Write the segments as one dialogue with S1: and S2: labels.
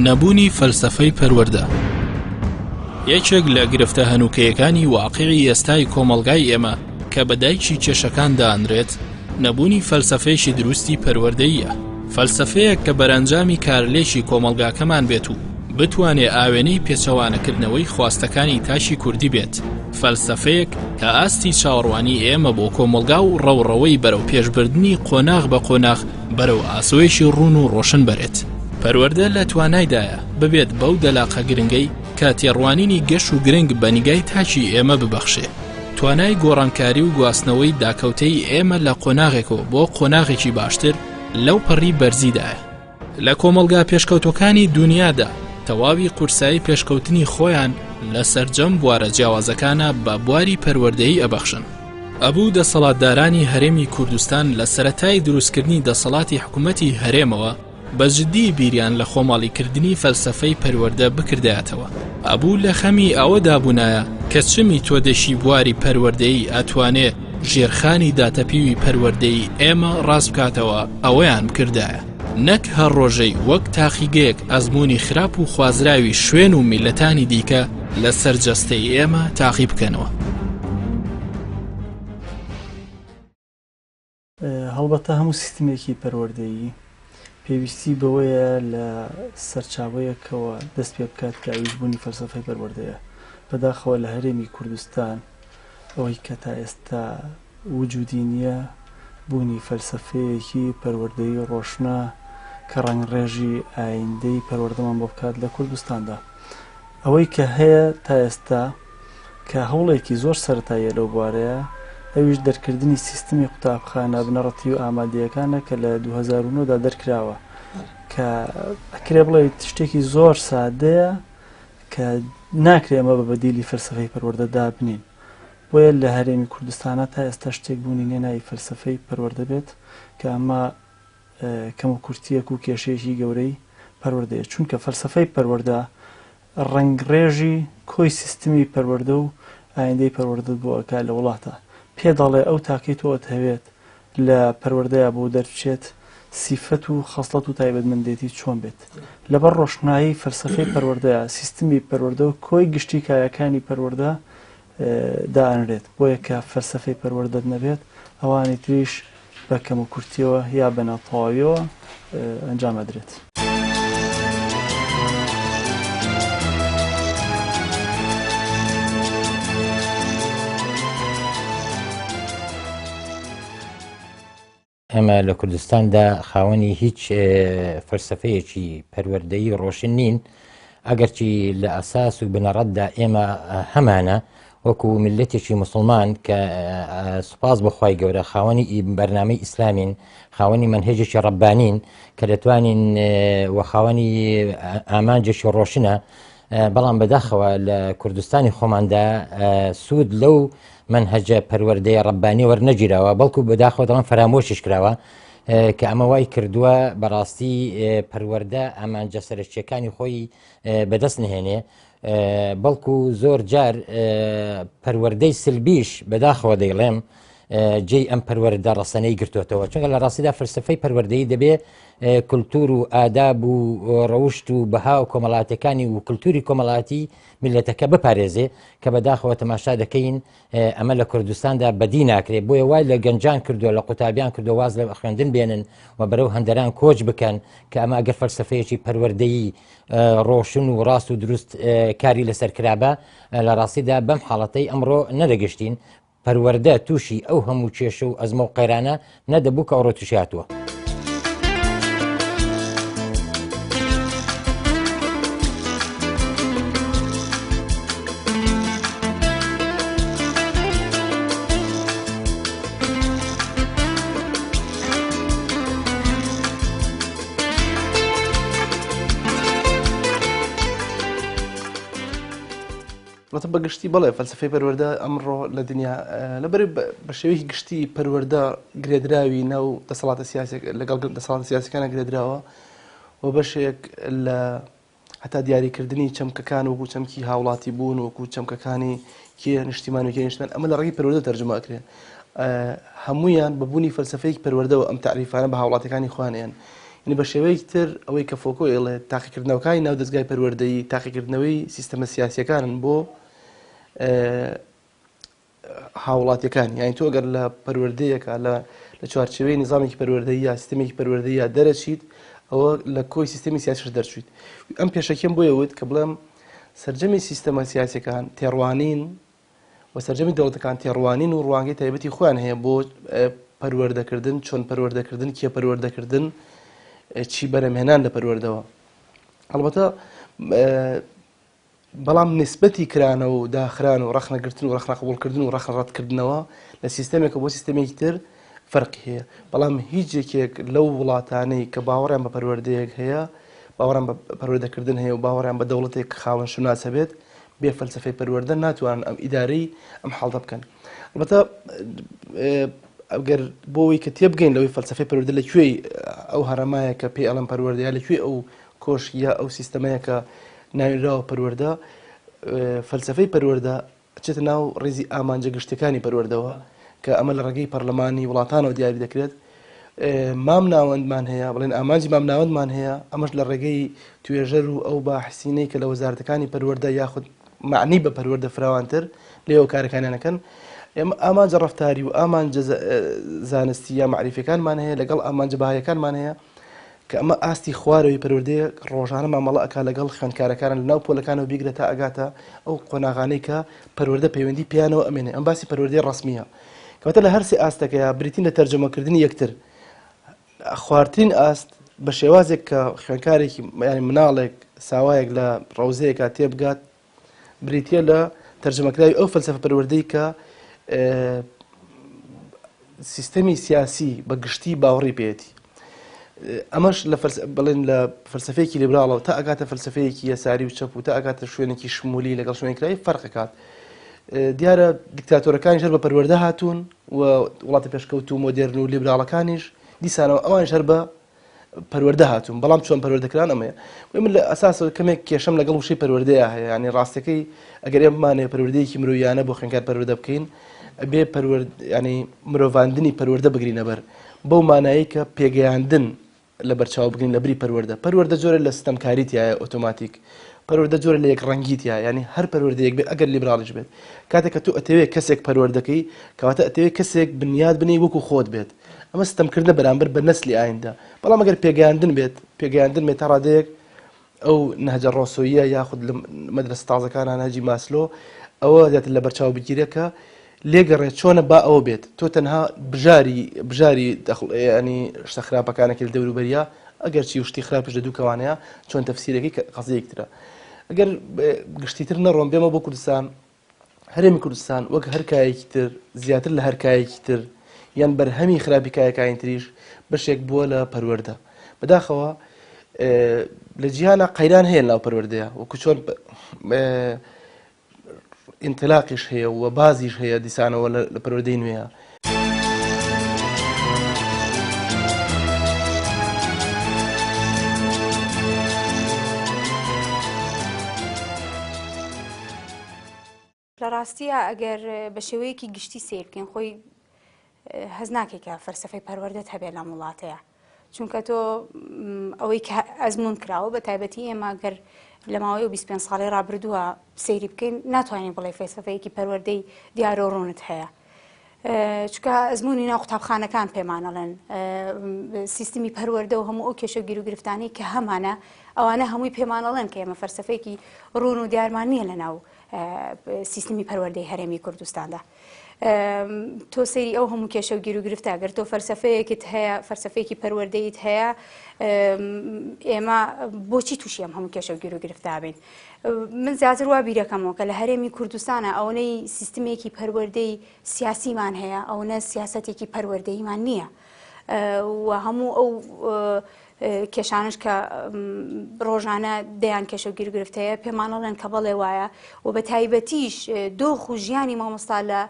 S1: نەبوونی فەلسەفەی پەروەردە یەکێک لە گرفتە هەنووکەیەکانی واقیعی ئێستای کۆمەڵگای ئێمە کە بە دایکی کێشەکان دانرێت نەبوونی فەلسەفەیەکی دروستی پەروەردەییە، فەلسەفەیەک کە بەرەنجامی کارلێکی کۆمەڵگاکەمان بێت و بتوانێ ئاوێنەی پێچەوانەکردنەوەی خواستەکانی تاکی کوردی بێت، فەلسەفەیەک کە ئاستی چاوەڕوانی ئێمە بۆ کۆمەڵگا و ڕەوڕەوەی بەرەو پێشبردنی قۆناغ بە قۆناغ بەرەو ئاسۆیەکی ڕوون و ڕۆشن بەرێت. پەروەردە لە توانایدایە ببێت بەو دەلاقە گرنگەی کە تێڕوانینی گەش و گرنگ بە نیگای تاکی ئێمە ببەخشێ. توانای گۆڕانکاری و گواستنەوەی داکەوتەی ئێمە لە قۆناغێکەوە بۆ قۆناغێکی باشتر لەو پەڕی بەرزیدایە. لە کۆمەڵگا پێشکەوتوەکانی دونیادا تەواوی قورسایی پێشکەوتنی خۆیان لە سەرجەم بوارە جیاوازەکانا بە بواری پەروەردەیی ئەبەخشن. ئەبوو دەسەڵاتدارانی هەرێمی کوردستان لە سەرەتای دروستکردنی دەسەڵاتی حکومەتی هەرێمەوە بە جدی بیریان لە خۆماڵیکردنی فەلسەفەی پەروەردە بکردایەتەوە. ئەبوو لە خەمی ئەوەدا بوونایە کە چ میتۆدێکی بواری پەروەردەیی ئەتوانێ ژێرخانی داتەپیوی پەروەردەیی ئێمە ڕاست بکاتەوە ئەوەیان بکردایە نەک هەر ڕۆژەی وەک تاقیگەیەک ئەزموونی خراپ و خوازراوی شوێن و میللەتانی دیکە لەسەر جەستەی ئێمە تاقی بکەنەوە.
S2: هەڵبەتە هەموو سیستمێکی پەروەردەیی پێویستی بەوەیە لە سەرچاوەیەکەوە دەست پێ بکات کە ئەویش بوونی فەلسەفەی پەروەردەیە. بەداخەوە لە هەرێمی کوردستان ئەوەی کە تا ئێستا وجودی نییە بوونی فەلسەفەیەکی پەروەردەیی ڕۆشنە کە ڕەنگڕێژی ئایندەی پەروەردەمان بۆ بکات لە کوردستاندا. ئەوەی کە هەیە تا ئێستا کە هەوڵێکی زۆر سەرەتاییە لەو بوارەیا، ئەویش دەرکردنی سیستمی قوتابخانە بنەڕەتی و ئامادەیەکانە کە لە 2009 دا دەرکراوە کە ئەکرێ بڵێیت شتێکی زۆر سادەیە کە ناکرێ ئەمە بە بەدیلی فەلسەفەی پەروەردە دابنین. بۆیە لە هەرێمی کوردستانا تا ئێستا شتێک بوونی نیە ناوی فەلسەفەی پەروەردە بێت کە ئەمە کەموکورتییەک و کێشەیەکی گەورەی پەروەردەیە، چونکە فەلسەفەی پەروەردە ڕەنگڕێژی کۆی سیستمی پەروەردە و ئایندەی پەروەردەت بۆ ئەکا لە وڵاتا. پێ دەڵێ ئەو تاکەی تۆ ئەتهەوێت لە پەروەردەیا بۆ دەربچێت سیفەت و خەسڵەت و تایبەتمەندێتی چۆن بێت. لەبەر ڕۆشنایی فەلسەفەی پەروەردەیا سیستمی پەروەردە و کۆی گشتی کایەکانی پەروەردە دائەنرێت، بۆیە کە فەلسەفەی پەروەردەت نەبێت ئەوانی تریش بە کەموکورتیەوە یا بە ناتەواویەوە ئەنجام ئەدرێت.
S3: ئێمە لە کوردستاندا خاوەنی هیچ فەلسەفەیەکی پەروەردەیی ڕۆشن نین، ئەگەرچی لە ئەساس و بنەڕەتدا ئێمە هەمانە وەکو میللەتێکی موسڵمان کە سوپاس بۆ خوای گەورە خاوەنی بەرنامەی ئیسلامین، خاوەنی مەنهەجێکی ڕەبانین کە دەتوانین و خاوەنی ئامانجێکی ڕۆشنە، بەڵام بەداخەوە لە کوردستانی خۆماندا سوود لەو مەنهەجە پەروەردەیە ڕەبانی وەرنەگیراوە بەڵکو بەداخەوە دەڵێم فەرامۆشیش کراوە کە ئەمە وای کردووە بەڕاستی پەروەردە ئامانجە سەرەکیەکانی خۆی بەدەست نهێنێ بەڵکو زۆر جار پەروەردەی سلبیش بەداخەوە دەیڵێم جێی ئەم پەروەردە ڕەسەنەی گرتوێتەوە چونکە لە ڕاستیدا فەلسفەی پەروەردەی دەبێ کولتور و ئاداب و ڕەوشت و بەها و کۆمەڵاتەکانی و کولتوری کۆمەڵاتی میلەتەکە بپارێزێ کە بەداخەوە تەماشا دەکەین ئەمە لە کوردستاندا بەدی ناکرێت بۆیە وای لە گەنجان کردووە لە قوتابیان کردو واز لە خوێندن بێنن و بەرەو هەندەران کۆچ بکەن کە ئەمە ئەگەر فەلسفەیەکی پەروەردەیی ڕۆشن و ڕاست و دروست کاری لەسەر کرابە لە ڕاستیدا بەم حاڵەتەی ئەمڕۆ نەدەگەشتین پەروەردە تووشی ئەو هەموو کێشە و ئەزمە و قەیرانە نەدەبوو کە ئەوڕۆ تووشی هاتووە.
S4: واتە بە گشتی بەڵێ فەلسەفەی پەروەردە ئەمڕۆ لە دنیا لەبەر بە شێوەیەکی گشتی پەروەردە گرێدراوی ناو دەسەڵاتە سیاسی لەگەڵ دەسەڵاتە سیاسەکانە گرێدراوە و بەشێک لە هەتا دیاریکردنی چەمکەکان وەکو چەمکی هاوڵاتی بوون وەکو چەمکەکانی کێ نیشتیمان و کێ نیشتمان ئەمە لە ڕێگەی پەروەردە تەرجمە ئەکرێن هەمویان بە بوونی فەلسفەیەکی پەروەردەوە ئەم تعریفانە بە هاوڵاتیەکانی خۆیان ئەیەن. یعنی بە شێوەیەکی تر ئەوەی کە فۆکۆ ئێڵێ تاقیکردنەوەکانی ناو دەزگای پەروەردەیی تاقیکردنەوەی سیستەمە سیاسیەکانن بۆ هاوڵاتیەکان یانی تۆ گەر لە پەروەردەیەکە لە لە چوارچێوەی نظامێکی پەروەردەیی یا سیستمێکی پەروەردەیی یا دەرەچیت ئەوە لە کۆی سیستمی سیاسیش دەرچویت ئەم پێشەکیەم بۆیە وت کە بڵێم سەرجەمی سیستەمە سیاسەکان تێڕوانین و سەرجەمی دەوڵەتەکان تێڕوانین و ڕوانگەی تایبەتی خۆیان هەیە بۆ پەروەردەکردن چۆن پەروەردەکردن کێ پەروەردەکردن چی بەرەمهێنان لە پەروەردەوە هەڵبەتە بەڵام نیسبەتی کرانەوە و داخران و ڕەخنەگرتن و ڕەخنە قبوڵکردن و ڕەخنە ڕەتکردنەوە لە سیستەمێکەوە بۆ سیستەمێکی تر فەرقی هەیە. بەڵام هیچ یەکێک لەو وڵاتانەی کە باوەڕیان بە پەروەردەیەک هەیە، باوەڕیان بە پەروەردەکردن هەیە و باوەڕیان بە دەوڵەتێک خاوەن شوناس هەبێت، بێ فەلسەفەی پەروەردە ناتوانن ئەم ئیدارەی ئەم حاڵتە بکەن. ئەڵبەتە ئەگەر بۆ ئەوەی کە تێبگەین لەوەی فەلسەفەی پەروەردە لە کوێی ئەو هەڕەمایە کە پێی ئەڵێن پەروەردە یا لە کوێی ئەو کۆشک یا ئەو سیستەمەیە کە ناوی پەروەردە، فەلسەفەی پەروەردە ئەچێتە ناو ڕیزی ئامانجە گشتیەکانی پەروەردەوە کە ئەمە لە ڕێگەی پەرلەمانی وڵاتانەوە دیاری دەکرێت. مام ناوەندمان هەیە، بڵێن ئامانجی مام ناوەندمان هەیە، ئەمەش لە ڕێگەی توێژەر و ئەو باحسینەی کە لە وەزارەتەکانی پەروەردە یاخود معنی بە پەروەردە فراوانتر لێوە کارەکانیان ئەکەن. ئێمە ئامانجە ڕەفتاری و ئامانجە زانستی یا مەعریفیەکانمان هەیە لەگەڵ ئامانجە بەهایەکانمان هەیە. کە ئەمە ئاستی خوارەوەی پەروەردەیە ڕۆژانە مامەڵە ئەکا لەگەڵ خوێندکارەکانە لەناو پۆلەکانەوە بیگرە تا ئەگاتە ئەو قۆناغانەی کە پەروەردە پەیوەندی پێیانەوە ئەمێنێ ئەم باسی پەروەردەی ڕەسمیە کەواتە لە هەرسێ ئاستەکەیا بریتین لە تەرجەمەکردنی یەکتر خوارترین ئاست بە شێوازێک کە خوێندکارێکی یانی مناڵێک ساوایەک لە ڕەوزەیەکا تێبگات بریتییە لە تەرجەمەکراوی ئەو فەلسەفە پەروەردەی کە سیستەمی سیاسی بە گشتی باوەڕی پێیەتی. ئەمەش لە بڵێن لە فەلسەفەیەکی لیبراڵەوە تا ئەگاتە فەلسەفەیەکی یەساری و چەپ و تا ئەگاتە شوێنێکی شمولی لەگەڵ شوێنکرای فەرقەکات. دیارە دیکتاتۆرەکانیش هەر بە پەروەردە هاتوون و وڵاتە پێشکەوتوو و مۆدێرن و لیبراڵەکانیش دیسانەوە ئەوانیش هەر بە پەروەردە هاتوون بەڵام چۆن پەروەردەکران ئەمەیە بۆیە من لە ئەساسەوە کەمێک کێشەم لەگەڵ وشەی پەروەردەیە هەیە یعنی ڕاستەکەی ئەگەر ئێمە بمانەوێ پەروەردەیەکی مرۆیانە بۆ خوێندکار پەروەردە بکەین ئەبێ پەروەرد ینی مرۆڤاندنی پەروەردە بگرینە بەر بەو مانایی کە پێگەیاندن لە بەرچاو بگرین لە بری پەروەردە پەروەردە جۆرە لە ستەمکاری تایە ئۆتۆماتیک پەروەردە جۆرە لە یەک ڕەنگی تیا یعنی هەر پەروەردەیەک بێ ئەگەر لیبراڵیش بێت کاتێک کە تۆ ئەتەوێت کەسێک پەروەردەکەی کەواتە ئەتەوێت کەسێک بنیاد بنێی وەکو خۆت بێت ئەمە ستەمکردنە بەرامبەر بە نەسلی ئایندە، بەڵام ئەگەر پێگەیاندن بێت، پێگەیاندن بێت تا ڕادەیەک ئەو نەهجە ڕۆسۆییە یاخود لە مەدرەسە تازەکانە نەهجی ماسلۆ ئەوە زیاتر لەبەرچاو بگیرێ کە لێگەڕێ چۆنە با ئەوە بێت تۆ تەنها بژاری بژاری ینی شتە خراپەکانەکە لە دەوروبەریە ئەگەر چی و شتی خراپش لە دوو کەوانەیە چۆن تەفسیرەکەی قەزیەیەکی ترە ئەگەر گشتیتر نەڕۆم بێمە بۆ کوردستان هەرێمی کوردستان وەک هەر کایەکی تر زیاتر لە هەر کایەکی تر یان بەرهەمی خراپی کایەکانی تریش بەشێک بووە لە پەروەردە بەداخەوە لە جیهانە قەیران هەیە ناو پەروەردەیە وەکو چۆن ئینتلاقیش هەیە و بازیش هەیە دیسانەوە لە پەروەردەی نوێیە.
S5: لە ڕاستیا ئەگەر بە شێوەیەکی گشتی سەیر بکەین خۆی هەز ناکەی کە فەلسەفەی پەروەردەت هەبێت لەم وڵاتەیە چونکە تۆ ئەوەی کە ئەزمون کراوە بە تایبەتی ئێمە گەر لە ماوەی 25 ساڵی ڕابردووە سەیری بکەین ناتوانین بڵێ فەلسەفەیەکی پەروەردەی دیارۆ ڕوونت هەیە چونکە ئەزموونی ناو قوتابخانەکان پێمان ئەڵێن سیستمی پەروەردە و هەموو ئەو کێشە و گیروگرفتانەی کە هەمانە ئەوانە هەمووی پێمان ئەڵێن کە ئێمە فەلسەفەیەکی ڕوون و دیارمان نییە لە ناو سیستمی پەروەردەی هەرێمی کوردستاندا. تۆ سەیری ئەو هەموو کێشە و گیروگرفتە گەر تۆ فەلسەفەیەکت هەیە فەلسەفەیەکی پەروەردەیت هەیە ئێمە بۆچی تووشی ئەم هەموو کێشە و گیروگرفتە بین من زیاتر وا بیرەکەمەوە کە لە هەرێمی کوردستانە ئەوەنەی سیستمێکی پەروەردەی سیاسیمان هەیە ئەوەنە سیاسەتێکی پەروەردەییمان نییە و هەموو ئەو کێشانش کە ڕۆژانە دەیان کێشە و گیرگرفت هەیە پێمانەڵێن کە بەڵێ وایە و بە تایبەتیش دۆخ و ژیانی مامۆستا لە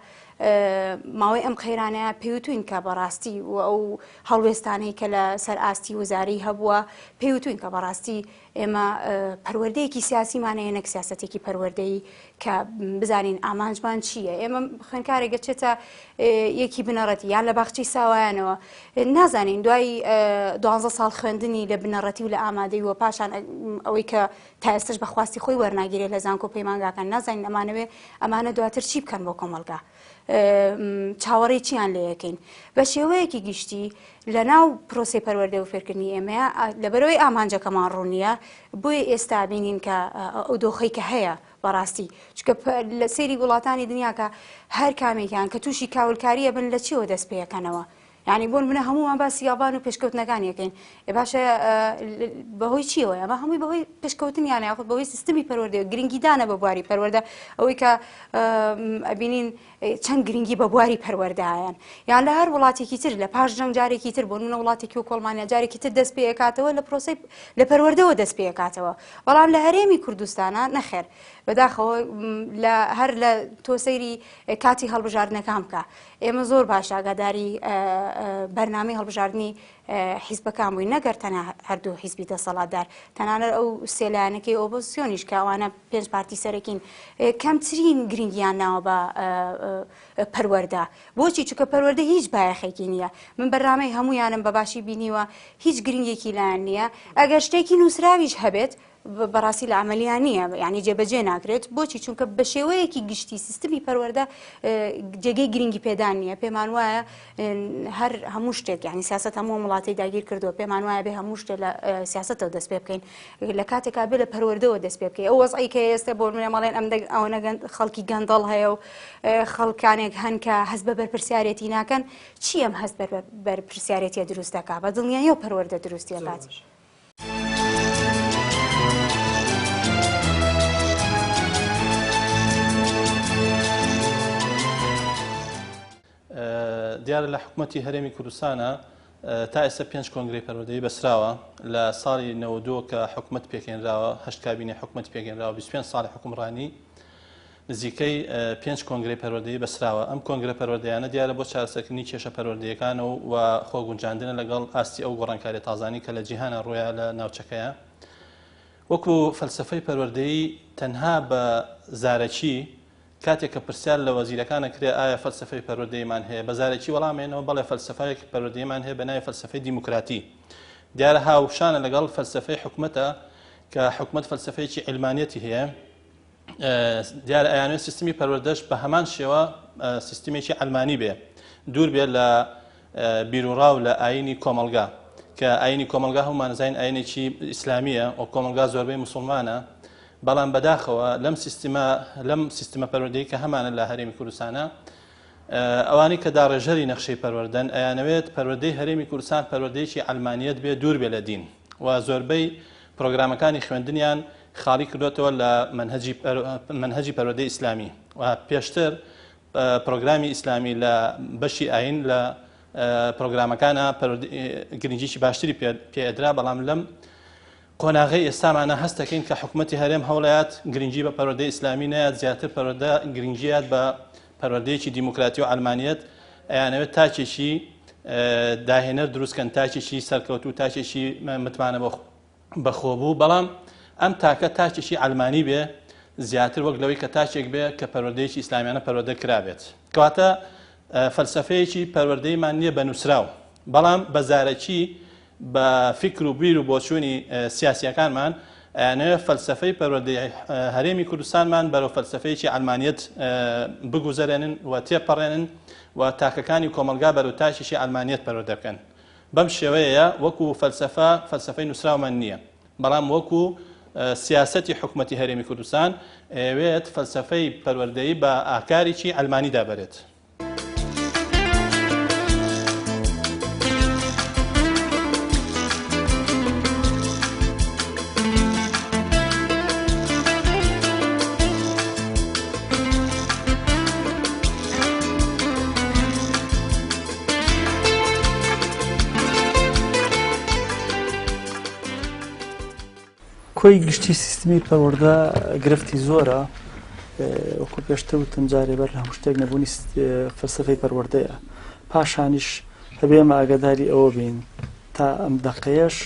S5: ماوەی ئەم قەیرانەیە پێوتوین کە بەڕاستی و ئەو هەڵوێستانەی کە لە سەر ئاستی وزاری هەبووە پێوتوین کە بەڕاستی ئێمە پەروەردەیەکی سیاسیمان هەیە نەک سیاسەتێکی پەروەردەیی کە بزانین ئامانجمان چییە ئێمە خوێندکارێک دەچێتە یەکی بنەڕەتی یان لە باخچەی ساوایانەوە نازانین دوای دوانزە ساڵ خوێندن. خوێندنی لە بنەڕەتی و لە ئامادەی و پاشان ئەوەی کە تا ئێستش بە خواستی خۆی وەرناگیرێت لە زانکۆ پەیمانگاکان نازانین ئەمانەوێ ئەمانە دواتر چی بکەن بۆ کۆمەڵگا چاوەڕێی چیان لێ ئەکەین بە شێوەیەکی گشتی لە ناو پرۆسی پەروەردە و فێرکردنی ئێمەیە لەبەرەوەی ئامانجەکەمان ڕوونیە بۆیە ئێستا بینین کە ئەو دۆخەی کە هەیە بەڕاستی چکە لە سەیری وڵاتانی دنیاکە هەر کامێکیان کە تووشی کاولکاریە بن لە چیەوە دەست پێەکەنەوە یعنی بۆن منە هەموومان باسی یابان و پێشکەوتنەکان یەکەین ئێ باشە بەهۆی چیەوە ئەمە هەمووی بەهۆی پێشکەوتنیانە یاخود بەهۆی سیستمی پەروەردەیە گرنگیدانە بە بواری پەروەردە ئەوەی کە ئەبینین چەند گرنگی بە بواری پەروەردایان یان لە هەر وڵاتێکی تر لە پاش جەنگ جارێکی تر بۆ نمونە وڵاتێکی و کۆڵمانیا جارێکی تر دەست پێکاتەوە لە پرۆسی لە پەروەردەوە دەست پێکاتەوە بەڵام لە هەرێمی کوردستانە نەخێر بەداخەوە لە هەر لە تۆ سەیری کاتی هەڵبژاردنەکان بکە ئێمە زۆر باش ئاگاداری بەرنامەی هەڵبژاردنی حیزبەکان بووین نەگەر تەنها هەردوو حیزبی دەسەڵاتدار تەنانەت ئەو سێ لایەنەکەی ئۆپۆزسیۆنیش کە ئەوانە پێنج پارتی سەرەکین کەمترین گرنگیان ناوە بە پەروەردە بۆچی چونکە پەروەردە هیچ بایەخێکی نییە من بەرنامەی هەمویانم بە باشی بینیوە هیچ گرنگێکی لایەن نییە ئەگەر شتێکی نووسراویش هەبێت بەڕاستی لە عەمەلیا نییە یانی جێبەجێ ناکرێت بۆچی چونکە بە شێوەیەکی گشتی سیستمی پەروەردە جێگەی گرنگی پێدان نییە پێمان وایە هەر هەموو شتێک یعنی سیاست هەموو وڵاتی داگیر کردووە پێمان وایە بێ هەموو شتێک لە سیاستەوە دەست پێ بکەین لە کاتێکا بێ لە پەروەردەوە دەست پێ بکەین ئەو وەزعی کە ئێستا بۆ منە مەڵێن ئەم ئەوەنە خەڵکی گەندەڵ هەیە و خەڵکانێک هەن کە هەست بە بەرپرسیارێتی ناکەن چی ئەم هەست بەرپرسیارێتیە دروست دەکات بە دڵنیاییەوە پەروەردە دروستی ئەکات.
S4: دیارە لە حکوومەتی هەرێمی کوردستانە تا ئێستا پێنج کۆنگرەی پەروەردەیی بەسراوە لە ساڵی 92 کە حکوومەت پێکێنراوە هەشت کابینەی حکوومەت پێکێنراوە 25 ساڵی حکومڕانی نزیکەی پێنج کۆنگرەی پەروەردەیی بەستراوە، ئەم کۆنگرە پەروەردەیانە دیارە بۆ چارەسەرکردنی کێشە پەروەردەییەکانە و خۆگونجاندنە لەگەڵ ئاستی ئەو گۆڕانکاریە تازانەی کە لە جیهانا ڕوویا لە ناوچەکەیا. وەکو فەلسەفەی پەروەردەیی تەنها بە زارەکی کاتێک کە پرسیار لە وەزیرەکان ئەکرێ ئایا فەلسەفەی پەروەردەییمان هەیە بە زارەکی وەڵام ئەیەنەوە بەڵێ فەلسەفەیەک پەروەردەییمان هەیە بە ناوی فەلسەفەی دیموکراتی دیارە هاوشانە لەگەڵ فەلسەفەی حکومەتە کە حکومەت فەلسەفەیەکی عیلمانیەتی هەیە دیارە ئەیانوێت سیستمی پەروەردەش بە هەمان شێوە سیستمێکی عەلمانی بێ دوور بێ لە بیروڕا و لە ئاینی کۆمەڵگا کە ئاینی کۆمەڵگا هەمومان زین ئاینێکی ئیسلامیە و کۆمەڵگا زۆربەی مسلمانە بەڵام بەداخەوە لەم سیستمە لەم سیستمە پەروەردەی کە هەمانە لە هەرێمی کوردستانە ئەوانەی کە داڕێژەری نەخشەی پەروەردەن ئەیانەوێت پەروەردەی هەرێمی کوردستان پەروەردەیەکی عەلمانیەت بێ دوور بێ لە دین و زۆربەی پرۆگرامەکانی خوێندنیان خاڵی کردوێتەوە لە مەنهەجی پەروەردەی ئیسلامی و پێشتر پرۆگرامی ئیسلامی لە بەشی ئاین لە پرۆگرامەکانە گرنگیی باشتری پێدرا بەڵام لەم قۆناغەی ئێستامانە هەست دەکەین کە حکومەتی هەرێم هەوڵەیات گرنگی بە پەروەردەی ئیسلامی نەیات زیاتر پەروەردە گرنگیات بە پەروەردەیەکی دیموکراتی و عەلمانیەت ئەیانەوێت تاکێکی داهێنەر دروستکەن تاکێکی سەرکەوتوو تاکێکی متمانە بەخۆبوو بەڵام ئەم تاکە تاکێکی عەلمانی بێ زیاتر وەک لەوەی کە تاکێک بێ کە پەروەردەیەکی ئیسلامیانە پەروەردە کرابێت کەواتە فەلسەفەیەکی پەروەردەیمان نییە بە نووسراو بەڵام بە زارەکی بە فیکر و بیر و بۆچوونی سیاسییەکانمان ئەیانەوێت فەلسەفەی پەروەردەی هەرێمی کوردستانمان بەرەو فەلسەفەیەکی عەلمانیەت بگوزەرێنن و تێپەڕێنن و تاکەکانی کۆمەڵگا بەرەو تاکێکی عەلمانیەت پەروەردە بکەن. بەم شێوەیەیە وەکو فەلسەفە فەلسەفەی نووسراومان نییە، بەڵام وەکو سیاسەتی حکومەتی هەرێمی کوردستان ئەیەوێت فەلسەفەی پەروەردەیی بە ئاکارێکی عەلمانیدا بەرێت.
S2: کۆی گشتی سیستمی پەروەردە گرفتی زۆرە وەکو پێشتر وتم جارێ بەر لە هەموو شتێک نەبوونی فەلسەفەی پەروەردەیە پاشانیش هەبێ ئێمە ئاگاداری ئەوە بین تا ئەم دەقەیەش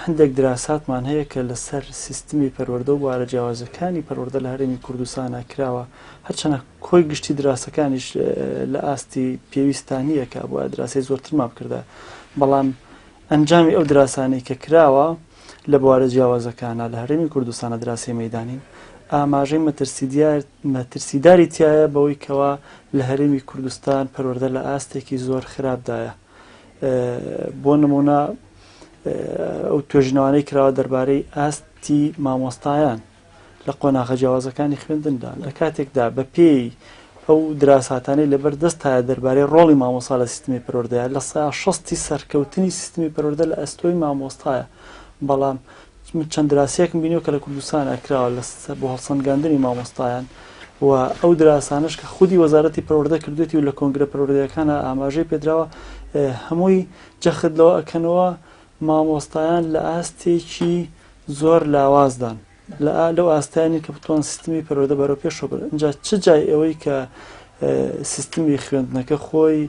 S2: هەندێک دراساتمان هەیە کە لەسەر سیستمی پەروەردە و بوارە جیاوازەکانی پەروەردە لە هەرێمی کوردستانە کراوە هەرچەنە کۆی گشتی دراسەکانیش لە ئاستی پێویستا نییە کە بووە دراسەی زۆرترمان بکردە بەڵام. ئەنجامی ئەو دراسانەی کە کراوە لە بوارە جیاوازەکانا لە هەرێمی کوردستانا دراسەی مەیدانین ئاماژەی مەترسیدیار مەترسیداری تیایە بەوەی کەوا لە هەرێمی کوردستان پەروەردە لە ئاستێکی زۆر خراپدایە بۆ نمونە ئەو توێژینەوانەی کراوە دەربارەی ئاستی مامۆستایان لە قۆناغە جیاوازەکانی خوێندندا، لە کاتێکدا بە پێی ئەو دراساتانەی لەبەر دەستایە دەربارەی ڕۆڵی مامۆستا لە سیستمی پەروەردەیە لە سەیا شەستی سەرکەوتنی سیستمی پەروەردە لە ئەستۆی مامۆستایە بەڵام من چەند دراسەیەکم بینیوە کە لە کوردستان ئەکراوە لە بۆ هەڵسەنگاندنی مامۆستایان و ئەو دراسانەش کە خودی وەزارەتی پەروەردە کردوێتی و لە کۆنگرە پەروەردەیەکانە ئاماژەی پێدراوە هەمووی جەخت لەوە ئەکەنەوە مامۆستایان لە ئاستێکی زۆر لاوازدان لە لەو ئاستەیان نین کە بتوان سیستمی پەروەردە بەرەو پێشەوە بەرن ئینجا چ جای ئەوەی کە سیستمی خوێندنەکە خۆی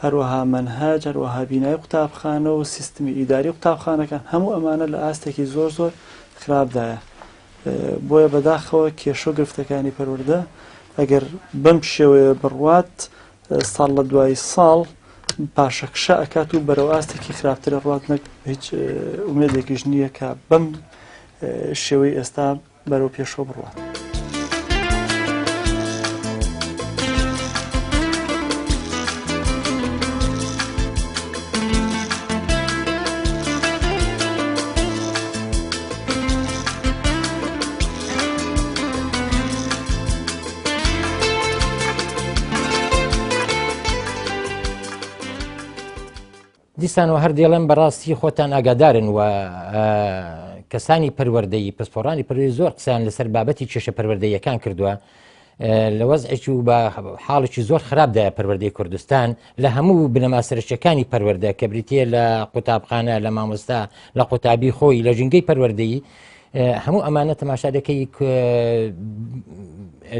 S2: هەروەها مەنهەج هەروەها بینای قوتابخانە و سیستمی ئیداری قوتابخانەکان هەموو ئەمانە لە ئاستێکی زۆر زۆر خراپدایە بۆیە بەداخەوە کێشە و گرفتەکانی پەروەردە ئەگەر بەم شێوەیە بڕوات ساڵ لە دوای ساڵ پاشەکشە ئەکات و بەرەو ئاستێکی خراپتر ئەڕوات نەک هیچ ئومێدێکیش نییە کە بەم شێوەی ئێستا بەرەو پێشەوە بڕوات.
S3: دیسانەوە هەر دێڵێم بەڕاستی خۆتان ئاگادارن و کەسانی پەروەردەیی پسپۆڕانی پەروەردەیی زۆر قسەیان لەسەر بابەتی کێشە پەروەردەیەکان کردووە لە وەزعێکی و بە حاڵێکی زۆر خراپدایە پەروەردەی کوردستان لە هەموو بنەما سەرەکیەکانی پەروەردە کە بریتە لە قوتابخانە لە مامۆستا لە قوتابی خۆی لە ژینگەی پەروەردەیی هەموو ئەمانە تەماشا دەکەی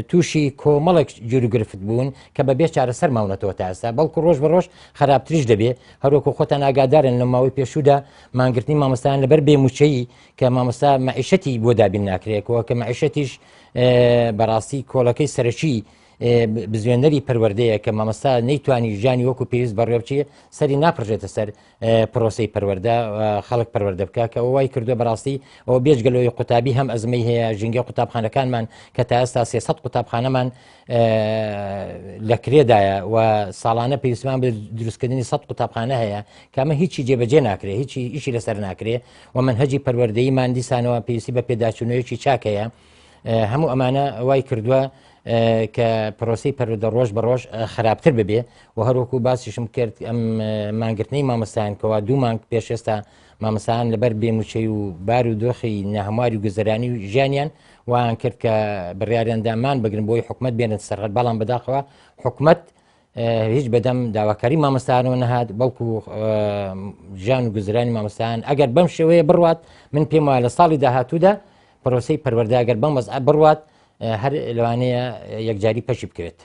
S3: تووشی کۆمەڵێک گیروگرفت بوون کە بە بێ چارەسەر ماونەتەوە تا ئێستا بەڵکو ڕۆژ بە ڕۆژ خراپتریش دەبێ هەروەکو خۆتان ئاگادارن لە ماوەی پێشوودا مانگرتنی مامۆستایان لەبەر بێ مووچەیی کە مامۆستا مەعیشەتی بۆ دابین ناکرێتەوە کە مەعیشەتیش بەڕاستی کۆڵەکەی سەرەکی بزوێنەری پەروەردەیە کە مامۆستا نەیتوانی ژیانی وەکو پێویست بەڕێوە بچێ سەری ناپڕژێتە سەر پرۆسەی پەروەردە خەڵک پەروەردە بکە کە ئەوە وای کردووە بەڕاستی ئەوە بێجگە لەوەی قوتابی هەم ئەزمەی هەیە ژینگە قوتابخانەکانمان کە تا ئێستا 300 قوتابخانەمان لە کرێدایە و ساڵانە پێویستمان بە دروستکردنی 100 قوتابخانە هەیە کە ئەمە هیچی جێبەجێ ناکرێ هیچی ئیشی لەسەر ناکرێ و مەنهەجی پەروەردەییمان دیسانەوە پێویستی بە پێداچوونەوەیەکی چاک هەیە هەموو ئەمانە وای کردووە کە پرۆسی پەروەردە ڕۆژ بە ڕۆژ خراپتر ببێ و هەروەکو باسیشم کرد ئەم مانگرتنەی مامۆستایان کەوا دوو مانگ پێش ئێستا مامۆستایان لەبەر بێموچەی و بار و دۆخی نەهەمواری و گوزەرانی و ژیانیان وایان کرد کە بڕیاریاندا مان بگرن بۆی حکومت بێنن سەرخەت بەڵام بەداخەوە حکومت هیچ بەدەم داواکاری مامۆستایانەوە نەهات بەڵکو ژیان و گوزرانی مامۆستایان ئەگەر بەم شێوەیە بڕوات من پێم وایە لە ساڵی داهاتوودا پرۆسەی پەروەردە ئەگەر بەم وەزعە بڕوات هەر لەوانەیە یەکجاری پەکی بکەوێت.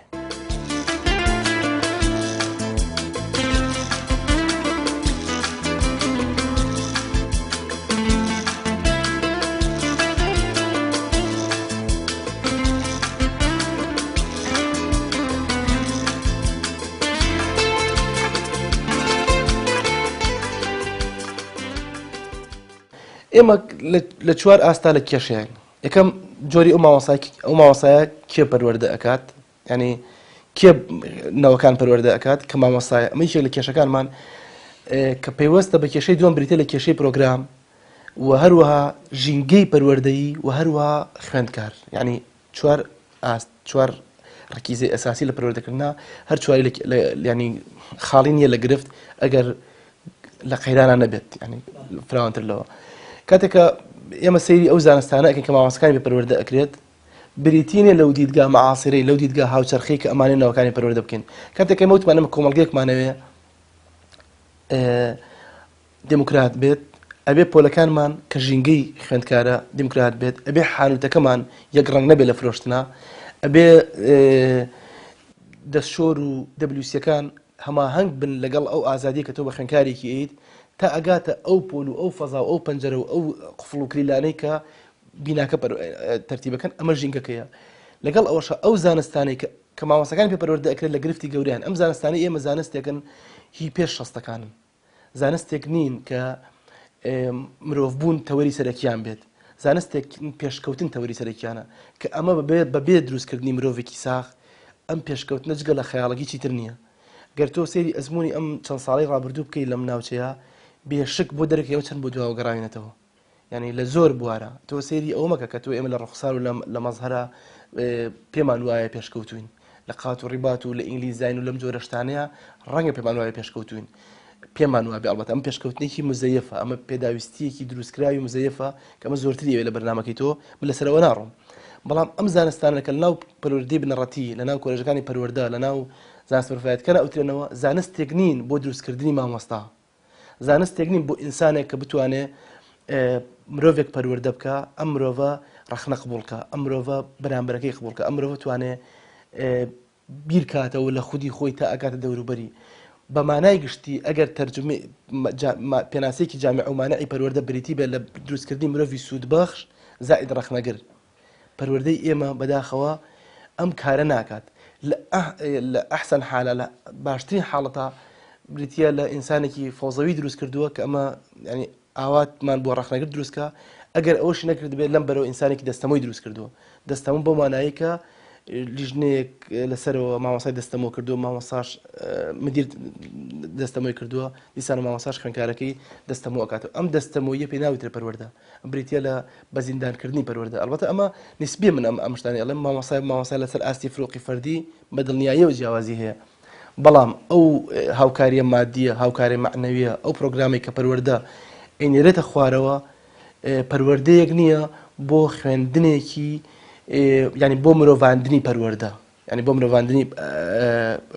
S4: ئێمە لە چوار ئاستا لە کێشەیان یەکەم جۆری ئەو مامۆستای ئەو مامۆستایە کێ پەروەردە ئەکات ینی کێ نەوەکان پەروەردە ئەکات کە مامۆستایە ئەمە یەکێک لە کێشەکانمان کە پەیوەستە بە کێشەی دووەم بریتە لە کێشەی پرۆگرام و هەروەها ژینگەی پەروەردەیی و هەروەها خوێندکار یعنی چوار ئاست چوار ڕکیزەی ئەساسی لە پەروەردەکردنا هەر چواری ینی خاڵی نییە لە گرفت ئەگەر لە قەیرانە نەبێت ینی فراوانتر لەوە کاتێکە ئێمە سەیری ئەو زانستانە ئەکەین کە مامۆستاکانی بە پەروەردە ئەکرێت بریتی نیە لەو دیدگا معاصرەی لەو دیدگا هاوچەرخەی کە ئەمانەی ناوەکانی پەروەردە بکەین کاتێک ئێمە وتمان ئەمە کۆمەڵگەیەکمانەوێ دێموکرات بێت، ئەبێ پۆلەکانمان کە ژینگەی خوێندکارە دیموکرات بێت، ئەبێ حانووتەکەمان یەک ڕەنگ نەبێت لە فرۆشتنا، ئەبێ دەستشۆر و دەبلیوسیەکان هەماهەنگ بن لەگەڵ ئەو ئازادیە کە تۆ بە خوێندکارێکی ئەیت تا ئەگاتە ئەو پۆل و ئەو فەزا و ئەو پەنجەرە و ئەو قفڵ و کلیلانەی کە بیناکە تەرتیبەکەن ئەمە ژینگەکەیە لەگەڵ ئەوەشە ئەو زانستانەی کە کە مامۆستاکانی پێ پەروەردە ئەکرێت لە گرفتی گەورەیان ئەم زانستانەی ئێمە زانستێکن هی پێش شەستەکانن. زانستێک نین کە مرۆڤبوون تەوەری سەرەکیان بێت، زانستێک پێشکەوتن تەوەری سەرەکیانە، کە ئەمە بەبێ دروستکردنی مرۆڤێکی ساغ ئەم پێشکەوتنە جگە لە خەیاڵەکی چیتر نییە. گەر تۆ سەیری ئەزموونی ئەم چەند ساڵەی ڕابردوو بکەی لەم ناوچەیە بێ شک بۆ دەرەکەوە چەند بۆ دواوە گەڕاوینەتەوە. یانی لە زۆر بوارە تۆ سەیری ئەوە مەکە کە تۆ ئێمە لە ڕوخسار و لە مەزهەرا پێمان وایە پێشکەوتوین لە قات و ڕیبات و لە ئینگلیزاین و لەم جۆرە شتانەیە ڕەنگە پێمان وایە پێشکەوتوین پێمان وابێ ئەڵبەتە ئەم پێشکەوتنێکی مزەیەفە ئەمە پێداویستیەکی دروستکراوی مزەیەفە کە ئەمە زۆرتری ئەوێ لە بەرنامەکەی تۆ من لەسەرەوە ناڕۆم بەڵام ئەم زانستانە کە لەناو پەروەردەی بنەڕەتی لەناو کۆلێژەکانی پەروەردە لەناو زانست مرۆڤایەتیەکان ئەوترێنەوە زانستێک نین بۆ دروستکردنی مامۆستا زانستێک نین بۆ ئینسانێک کە بتوانێ مرۆڤێک پەروەردە بکە ئەم مرۆڤە ڕەخنە قبوڵکە ئەم مرۆڤە بەرامبەرەکەی قبوڵکە ئەم مرۆڤ توانێ بیرکاتەوە لە خودی خۆی تا ئەگاتە دەوروبەری بە مانای گشتی ئەگەر تەرجمە پێناسەیەکی جامع و مانعی پەروەردە بریتی بێت لە دروستکردنی مرۆڤی سوودبەخش زائد ڕەخنەگر پەروەردەی ئێمە بەداخەوە ئەم کارە ناکات لە ئەحسەن حالە لە باشترین حاڵەتا بریتە لە ئینسانێکی فۆزەوی دروست کردووە کە ئەمە ینی ئاواتمان بۆ ڕەخنەگر دروستکە ئەگەر ئەوەش نەکرد بێت لەم بەرەوە ئینسانێکی دەستەمۆی دروست کردووە دەستەمۆ بۆ مانایی کە لیژنەیەک لەسەرەوە مامۆسای دەستەمۆ کردووە مامۆساش مدیر دەستەمۆی کردووە دیسان مامۆساش خوێنکارەکەی دەستەمۆ ئەکاتەوە ئەم دەستەمۆیە پێ ناوترە پەروەردە بریتیە لە بە زیندانکردنی پەروەردە ئەڵبەتە ئەمە نیسبیە من ئەم ئەم شتانەی ئەڵێم مامۆستای مامۆستا لەسەر ئاستی فروقی فەردی بە دڵنیاییەوە جیاوازی هەیە بەڵام ئەو هاوکاریە مادیە هاوکاری مەعنەویە ئەو پرۆگرامێک کە پەروەردە ئەینێرێتە خوارەوە پەروەردەیەک نییە بۆ خوێندنێکی ینی بۆ مرۆڤاندنی پەروەردە یانی بۆ مرۆڤاندنی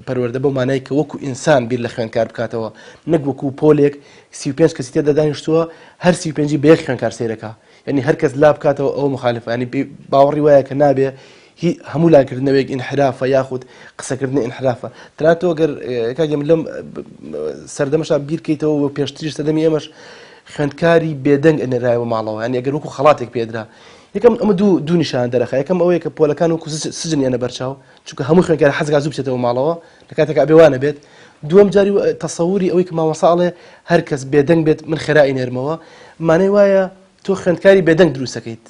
S4: پەروەردە بەو مانای کە وەکو ئینسان بیر لە خوێندکار بکاتەوە نەک وەکو پۆلێک 35 کەسی تێدا دانیشتووە هەر 35 بە یەک خوێندکار سەیرەکە یعنی هەر کەس لا بکاتەوە ئەوە مخالفە ینی باوەڕی وایە کە نابێ هی هەموو لاکردنەوەیەک ئینحرافە یاخود قسەکردنی ئینحرافە تەنانەت تۆ گەر کاک من لەم سەردەمەشا بیرکەیتەوە و پێشتریش سەردەمی ئێمەش خوێندکاری بێدەنگ ئەنێرایەوە ماڵەوە یعنی ئەگەر وەکو خەڵاتێک پێدرا یەکەم ئەمە دوو دوو نیشانە دەرەخا یەکەم ئەوەیە کە پۆلەکان وەکو سجن یەنە بەرچاو چونکە هەموو خوێندکار حەزگا زوو بچێتەوە ماڵەوە لە کاتێکا ئەبێ وا نەبێت دووەم جاری تەسەوری ئەوەی کە مامۆستا ئەڵێ هەر کەس بێدەنگ بێت من خێرا ئەینێرمەوە مانای وایە تۆ خوێندکاری بێدەنگ دروستەکەیت.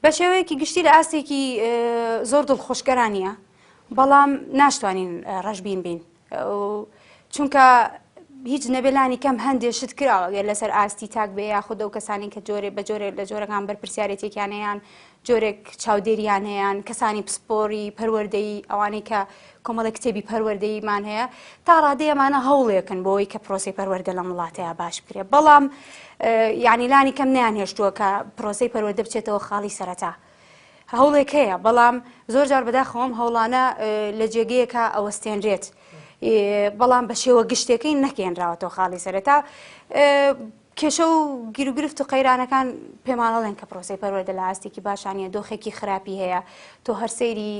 S5: بە شێوەیەکی گشتی لە ئاستێکی زۆر دڵخۆشکەرا نییە بەڵام ناشتوانین ڕەشبین بین چونکە هیچ نەبێ لانی کەم هەندێ شت کراوە گەر لەسەر ئاستی تاک بێ یاخود ئەو کەسانی کە جۆرێ بە جۆرێک لە جۆرەکان بەرپرسیارێتێکیان هەیان جۆرێک چاودێریان هەیان کەسانی پسپۆری پەروەردەیی ئەوانەی کە کۆمەڵێک کتێبی پەروەردەییمان هەیە تا ڕادەی ئەمانە هەوڵێکن بۆی کە پرۆسی پەروەردە لەم وڵاتەیە باش بکرێت بەڵام یعنی لانی کەم نیان هێشتووە کە پرۆسی پەروەردە بچێتەوە خاڵی سەرەتا هەوڵێک هەیە بەڵام زۆر جار بەداخەوەم هەوڵانە لە جێگەیەکە ئەوەستێنرێت بەڵام بە شێوە گشتەکەی نەکێنراوەتەوە خاڵی سەرەتا کێشە و گیروگرفت و قەیرانەکان پێمانەڵێن کە پرۆسەی پەروەردە لە ئاستێکی باشانە دۆخێکی خراپی هەیە تۆ هەر سەیری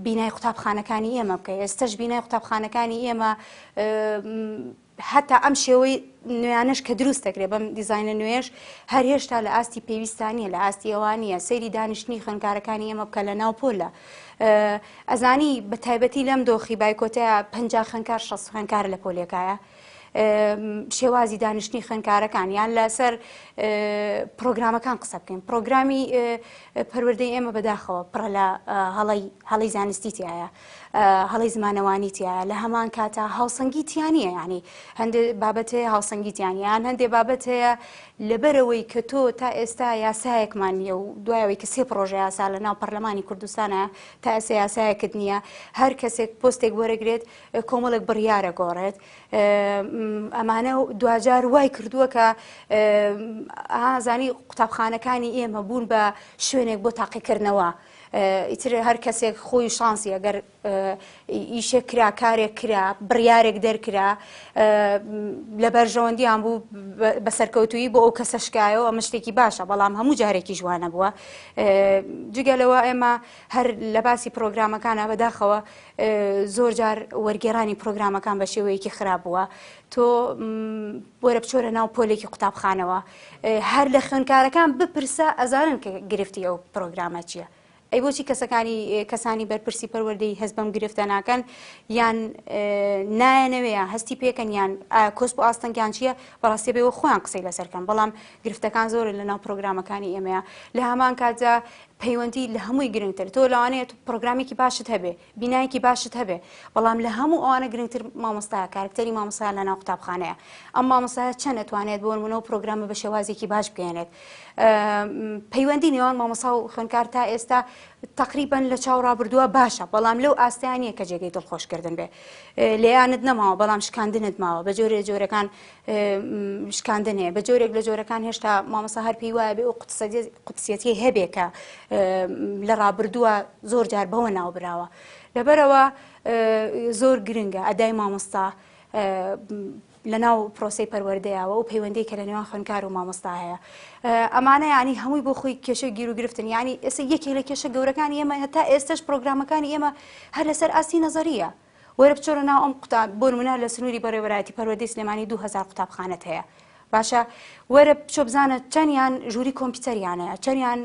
S5: بینای قوتابخانەکانی ئێمە بکە ئێستش بینای قوتابخانەکانی ئێمە هەتا ئەم شێوەی نوێیانەش کە دروست دەکرێت بەم دیزاینە نوێش هەر هێشتا لە ئاستی پێویستان نیە لە ئاستی ئەوە نیە سەیری دانیشتنی خوێندکارەکانی ئێمە بکە لە ناو پۆلە ئەزانی بە تایبەتی لەم دۆخی بایکۆتەیە 50 خوێندکار 60 خوێندکار لە پۆلێکایە شێوازی دانیشتنی خوێندکارەکان یان لەسەر پرۆگرامەکان قسە بکەین پرۆگرامی پەروەردەی ئێمە بەداخەوە پڕە لە هەڵی هەڵی زانستی تایە هەڵەی زمانەوانی تیایە لە هەمان کاتا هاوسەنگی تیا نییە یعنی هەندێک بابەت هەیە هاوسەنگی تیا نییە یان هەندێک بابەت هەیە لەبەرەوەی کە تۆ تا ئێستا یاسایەکمان نییە و دوایەوەی کە سێ پڕۆژە یاسا لە ناو پەرلەمانی کوردستانە تا ئێستا یاسایەکت نییە هەر کەسێک پۆستێک وەرەگرێت کۆمەڵێک بڕیارە گۆڕێت ئەمانە دواجار وای کردووە کە ئازانی قوتابخانەکانی ئێمە بوون بە شوێنێک بۆ تاقیکردنەوە. ئیتر هەر کەسێک خۆی شانسی ئەگەر ئیشێک کرا کارێک کرا بڕیارێک دەرکرا لە بەرژەوەندیان بوو بە سەرکەوتویی بۆ ئەو کەسە شکایەوە ئەمە شتێکی باشە بەڵام هەموو جارێکی جوانە بووە جگە لەوە ئێمە هەر لە باسی پرۆگرامەکانە بەداخەوە زۆر جار وەرگێرانی پرۆگرامەکان بە شێوەیەکی خراپ بووە تۆ وەرە بچۆرە ناو پۆلێکی قوتابخانەوە هەر لە خوێندکارەکان بپرسە ئەزانن کە گرفتی ئەو پرۆگرامە چییە ئەی بۆچی کەسەکانی کەسانی بەرپرسی پەروەردەی هەست بەم گرفتە ناکەن یان نایەنەوێ یان هەستی پێکەن یان کۆسپ و ئاستەنگیان چییە بەڕاستی بێەوە خۆیان قسەی لەسەرکەن بەڵام گرفتەکان زۆرن لە ناو پرۆگرامەکانی ئێمەیە لە هەمان کاتدا پەیوەندی لە هەمووی گرنگتر تۆ لەوانەیە پرۆگرامێکی باشت هەبێ بینایەکی باشت هەبێ بەڵام لە هەموو ئەوانە گرنگتر مامۆستایە کارکتەری مامۆستا لە ناو قوتابخانەیە ئەم مامۆستایە چەند ئەتوانێت بۆ نمونە و پرۆگرامە بە شێوازێکی باش بگەیەنێت پەیوەندی نێوان مامۆسا و خوێندکار تا ئێستا تقریبا لە چاو ڕابردووە باشە بەڵام لەو ئاستیان نییە کە جێگەی دڵخۆشکردن بێ لێیانت نەماوە بەڵام شکاندنت ماوە بە جۆرێ جۆرەکان شکاندن هەیە بە جۆرێک لە جۆرەکان هێشتا مامۆستا هەر پێی وایە بێ ئەو قودسیەتی هەبێ کە لە ڕابردووە زۆر جار بەوە ناوبراوە لەبەرەوە زۆر گرنگە ئەدای مامۆستا لە ناو پرۆسی پەروەردەیەوە و پەیوەندی کە لە نێوان خوێندکار و مامۆستا هەیە ئەمانە ینی هەمووی بۆ خۆی کێشە گیر و گرفتن ینی ئێستا یەکێک لە کێشە گەورەکانی ئێمە هەتا ئێستش پرۆگرامەکانی ئێمە هەر لەسەر ئاستی نەزەریە وەرە بچۆرە ناو ئەم قوتاب بۆ نمونە لە سنووری بەڕێوەبەرایەتی پەروەردەی سلێمانی 2000 قوتابخانەت هەیە باشە وەرە بچۆ بزانە چەندیان ژووری کۆمپیوتەریان هەیە چەندیان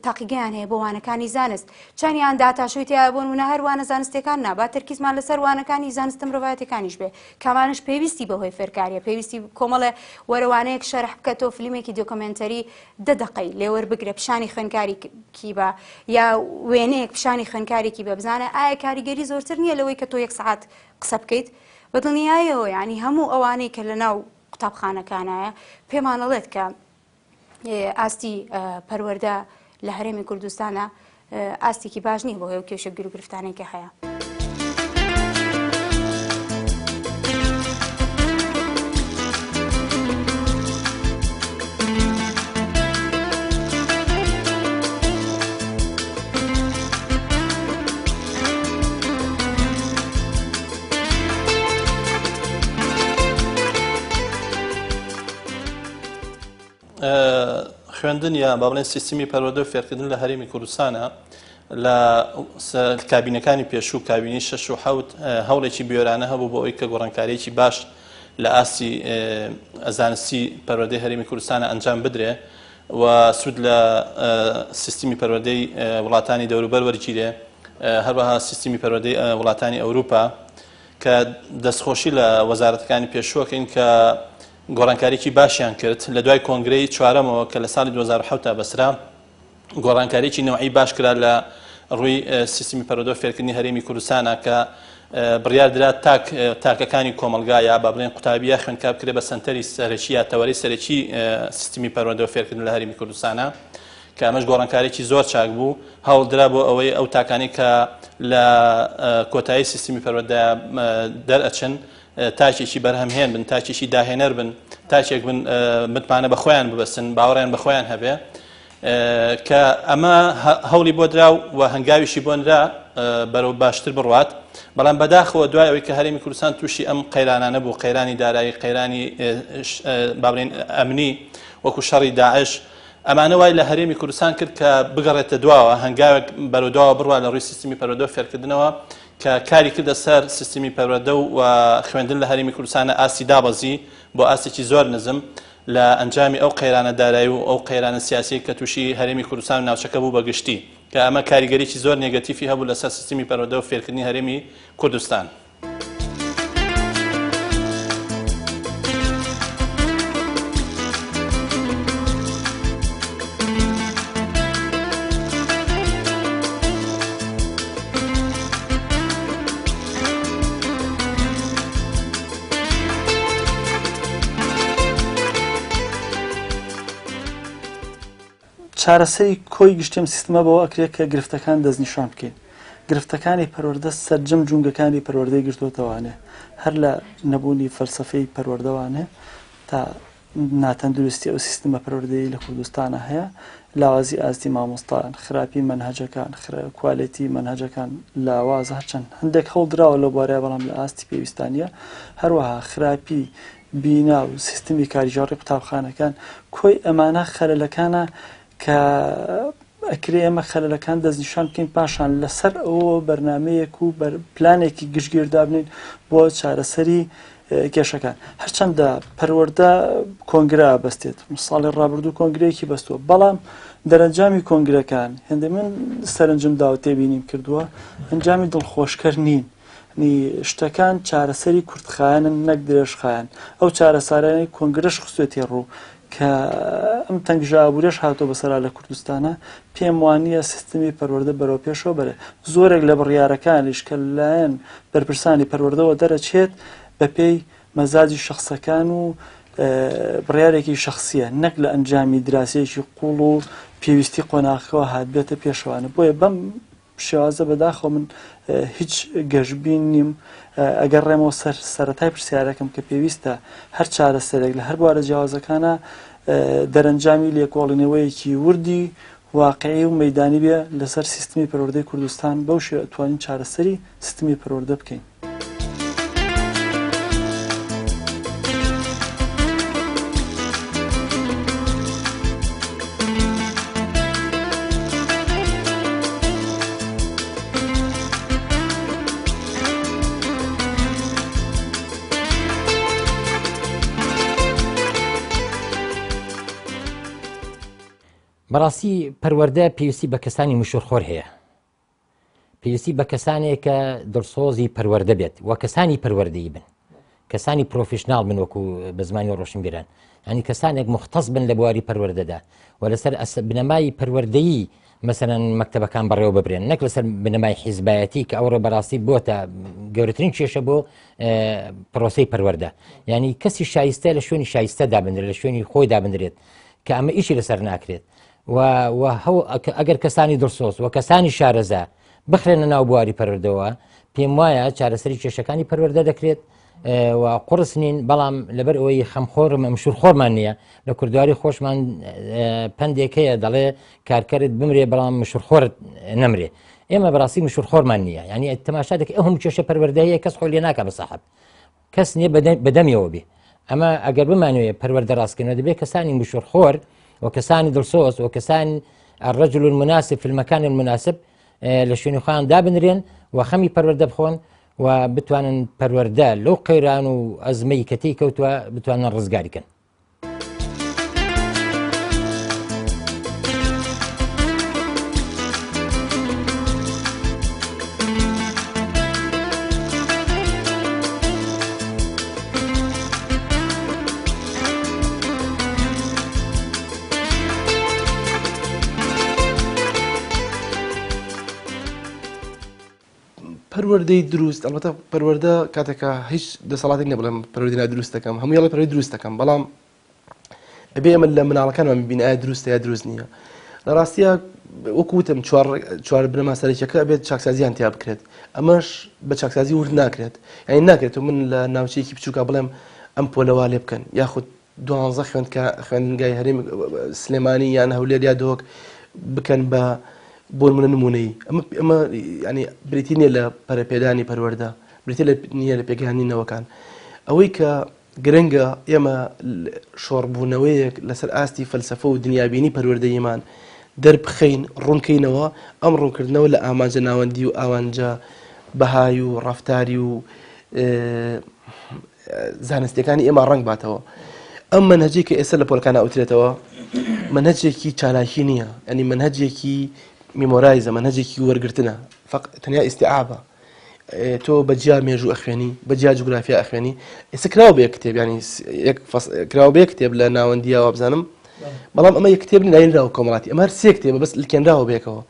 S5: تاقیگەیان هەیە بۆ وانەکانی زانست چەندیان داتاشۆی تیا بۆ نمونە هەر وانە زانستەکان نا با تەرکیزمان لەسەر وانەکانی زانستە مرۆڤایەتەکانیش بێ کامانش پێویستی بەهۆی فێرکاریە پێویستی کۆمەڵێ وەرەوانەیەک شەرح بکە تۆ فلیمێکی دۆکۆمێنتەری دە دەقەی لێ وەربگرە پیشانی خوێندکارێکی بە یا وێنەیەک پیشانی خوێندکارێکی بە بزانە ئایا کاریگەری زۆرتر نییە لەوەی کە تۆ یەک سەعات قسە بکەیت بە دڵنیایەوە یعنی هەموو ئەوانەی کە لە ناو قوتابخانەکانایە پێمانەڵێت کە ئاستی پەروەردە لە هەرێمی کوردستانە ئاستێکی باش نییە بۆ هەیە و کێشە گیروگرفتانەی کە هەیە.
S1: خوێندن یا با بڵێن سیستمی پەروەردە و فێرکردن لە هەرێمی کوردستانە لە کابینەکانی پێشوو کابینی شەش و حەوت هەوڵێکی بوێرانە هەبوو بۆ ئەوەی کە گۆڕانکاریی باش لە ئاستی زانستی پەروەردەی هەرێمی کوردستانە ئەنجام بدرێ و سوود لە سیستمی پەروەردەی وڵاتانی دەوروبەر وەرگیرێ هەروەها سیستمی پەروەردەی وڵاتانی ئەوروپا کە دەستخۆشی لە وەزارەتەکانی پێشووەکەین کە گۆڕانکاریی باشیان کرد، لە دوای کۆنگرەی چوارەمەوە کە لە ساڵی 2007 تا بەسرا، گۆڕانکاریی نەوعی باش کرا لە ڕووی سیستمی پەروەردە و فێرکردنی هەرێمی کوردستانا کە بڕیار درا تاک تاکەکانی کۆمەڵگا یا با بڵێن قوتابی یا خوێندکار بکرێ بە سەنتەری سەرەکی یا تەوەرەی سەرەکی سیستمی پەروەردە و فێرکردن لە هەرێمی کوردستانا کە ئەمەش گۆڕانکاریی زۆر چاک بوو هەوڵدرا بۆ ئەوەی ئەو تاکانەی کە لە کۆتایی سیستمی پەروەردە دەرئەچن تاکێکی بەرهەمهێن بن، تاکێکی داهێنەر بن، تاکێک بن متمانە بە خۆیان ببەستن، باوەڕیان بە خۆیان هەبێ کە ئەمە هەوڵی بۆ درا و هەنگاویشی بۆ نرا بەرەو باشتر بڕوات بەڵام بەداخەوە دوای ئەوەی کە هەرێمی کوردستان تووشی ئەم قەیرانانە بوو قەیرانی دارایی قەیرانی با بڵێین ئەمنی وەکو شەڕی داعش ئەمانە وای لە هەرێمی کوردستان کرد کە بگەڕێتە دواوە هەنگاوێک بەرەو دواوە بڕوا لە ڕووی سیستمی پەروەردە و فێرکردنەوە کە کاری کردە سەر سیستمی پەروەردە و خوێندن لە هەرێمی کوردستانە ئاستی دابەزی بۆ ئاستێکی زۆر نزم لە ئەنجامی ئەو قەیرانە دارایی و ئەو قەیرانە سیاسیەی کە تووشی هەرێمی کوردستان و ناوچەکە بوو بە گشتی کە ئەمە کاریگەریی زۆر نێگەتیفی هەبوو لەسەر سیستمی پەروەردە و فێرکردنی هەرێمی کوردستان.
S2: چارەسەری کۆی گشتی ئەم سیستمە بەوە ئەکرێت کە گرفتەکان دەستنیشان بکەین گرفتەکانی پەروەردە سەرجەم جومگەکانی پەروەردەی گرتووەتەوانێ هەر لە نەبوونی فەلسەفەی پەروەردەوانێ تا ناتەندروستی ئەو سیستمە پەروەردەیی لە کوردستانە هەیە. لاوازی ئاستی مامۆستایان، خراپی مەنهەجەکان، کوالێتی مەنهەجەکان لاوازە هەرچەند هەندێک هەوڵ دراوە لەو بوارەیە بەڵام لە ئاستی پێویستا نییە، هەروەها خراپی بینا و سیستمی کارگێڕی قوتابخانەکان، کۆی ئەمانە خەلەلەکانە کە ئەکرێ ئێمە خەلەلەکان دەستنیشان بکەین پاشان لەسەر ئەوە بەرنامەیەک و پلانێکی گشتگیر دابنین بۆ چارەسەری کێشەکان. هەرچەندە پەروەردە کۆنگرە ئەبەستێت، ساڵی ڕابردوو کۆنگرەیەکی بەستووە، بەڵام دەرەنجامی کۆنگرەکان هێندە من سەرنجم دا و تێبینیم کردووە ئەنجامی دڵخۆشکەر نین. نی شتەکان چارەسەری کورتخایەنن نەک درێژخایەن. ئەو چارەسارانەی کۆنگرەش خستوێتێ ڕوو کە ئەم تەنگژە ئابووریەش هاتووە بەسەرا لە کوردستانە، پێم وانییە سیستمی پەروەردە بەرەو پێشەوە بەرێ. زۆرێک لە بڕیارەکانیش کە لەلایەن بەرپرسانی پەروەردەوە دەرەچێت بەپێی مەزاجی شەخسەکان و بڕیارێکی شەخسییە نەک لە ئەنجامی دراسەیەکی قووڵ و پێویستی قۆناغەکەوە هاتبێتە پێشەوانە. بۆیە بەم شێوازە بەداخەوە من هیچ گەشبین نیم ئەگەر ڕێمەوە سەر سەرەتای پرسیارەکەم کە پێویستە هەر چارەسەرێک لە هەر بوارە جیاوازەکانە دەرەنجامی لێکۆڵینەوەیەکی وردی واقعی و مەدانی بێ لەسەر سیستمی پەروەردەی کوردستان بەو شێوە توانین چارەسەری سیستمی پەروەردە بکەین.
S3: بەڕاستی پەروەردە پێویستی بە کەسانی مشورخۆر هەیە پێویستی بە کەسانێک کە دڵسۆزی پەروەردە بێت و کەسانی پەروەردەی بن کەسانی پرۆفیشناڵ بن وەکو بە زمانی ڕۆشنبیران ینی کەسانێک مختص بن لە بواری پەروەردەدا و لەسەر بنەمای پەروەردەیی مەسەرەن مەکتەبەکان بەڕێوە ببرێن نەک لەسەر بنەمای حیزبایەتی کە ئەوڕۆ بەڕاستی بۆتە گەورەترین کێشە بۆ پرۆسی پەروەردە ینی کەسی شایستە لە شوێنی شایستە دابنرێت لە شوێنی خۆی دابنرێت کە ئەمە ئیشی لەسەر ناکرێت و و هەو ئەگەر کەسانی دڵسۆز و کەسانی شارەزا بخرێنە ناو بواری پەروەردەوە پێم وایە چارەسەری کێشەکانی پەروەردە دەکرێت و قڕس نین بەڵام لەبەر ئەوەی خەمخۆرم مشور خۆرمان نییە لە کوردواری خۆشمان پندێک هەیە دەڵێ کارکەرت بمرێ بەڵام مشور خۆرت نەمرێ ئێمە بەڕاستی مشور خۆرمان نییە ینی تەماشا دەکە ئەو هەموو کێشە پەروەردەیە کەس خۆی لێ ناکە بە ساحب کەس نییە بەدەمیەوە بێ ئەمە ئەگەر بمانوێ پەروەردە ڕاستکردنەوە دەبێت کەسانی مشوڕخۆر و کەسانی دڵسۆز و کەسانی الرجل المناسب في المكان المناسب لە شوێنی خۆیان دابنرێن و خەمی پەروەردە بخۆن و بتوانن پەروەردە لەو قەیران و ئەزمەی کە تێی کەوتووە بتوانن ڕزگاری کەن.
S4: پەروەردەی دروست ئەڵبەتە پەروەردە کاتێکە هیچ دەسەڵاتێک نیە بڵێم پەروەردەی نادروست دەکەم هەموو یاڵێ پەروەردەی دروست دەکەم بەڵام ئەبێ ئێمە لە مناڵەکانمان ببین ئایا دروستە یا دروست نییە لە ڕاستیە وەکو وتم چوار چوار بنەما سەرەکیەکە ئەبێت چاکسازیان تیا بکرێت ئەمەش بە چاکسازی ورد ناکرێت یعنی ناکرێت و من لە ناوچەیەکی بچووکا بڵێم ئەم پۆلەوا لێ بکەن یاخود دوانزە خوێندکە خوێندنگای هەرێم سلێمانی یان هەولێر یا دهۆک بکەن بە بۆ نمونە نمونەی ئەمە ئەمە ینی بریتی نییە لە پەرەپێدانی پەروەردە بریتی لە نییە لە پێگەیاندنی نەوەکان ئەوەی کە گرنگە ئێمە شۆڕبوونەوەیەک لەسەر ئاستی فەلسەفە و دنیابینی پەروەردەییمان دەربخەین، ڕوونکەینەوە، ئەم ڕوونکردنەوە لە ئامانجە ناوەندی و ئامانجە بەهای و ڕەفتاری و زانستیەکانی ئێمە ڕەنگ باتەوە. ئەم مەنهەجەی کە ئێستا لە پۆلەکان ئەوترێتەوە مەنهەجێکی چالاکی نییە، یانی مەنهەجێکی memorize ە، مەنهەجێکی وەرگرتنە، فەق تەنیا ئیستیعابە. تۆ بە جیا مێژوو ئەخوێنی بە جیا جوگرافیا ئەخوێنی ئێستا کراوە بە یەک کتێب ینی یەک کراوە بە یەک کتێب لە ناوەندیەوە بزانم بەڵام ئەمە یەک کتێب ناینراوە کۆمەڵاتی ئەمە هەر سێ کتێبە بەس لکێنراوە بەیەکەوە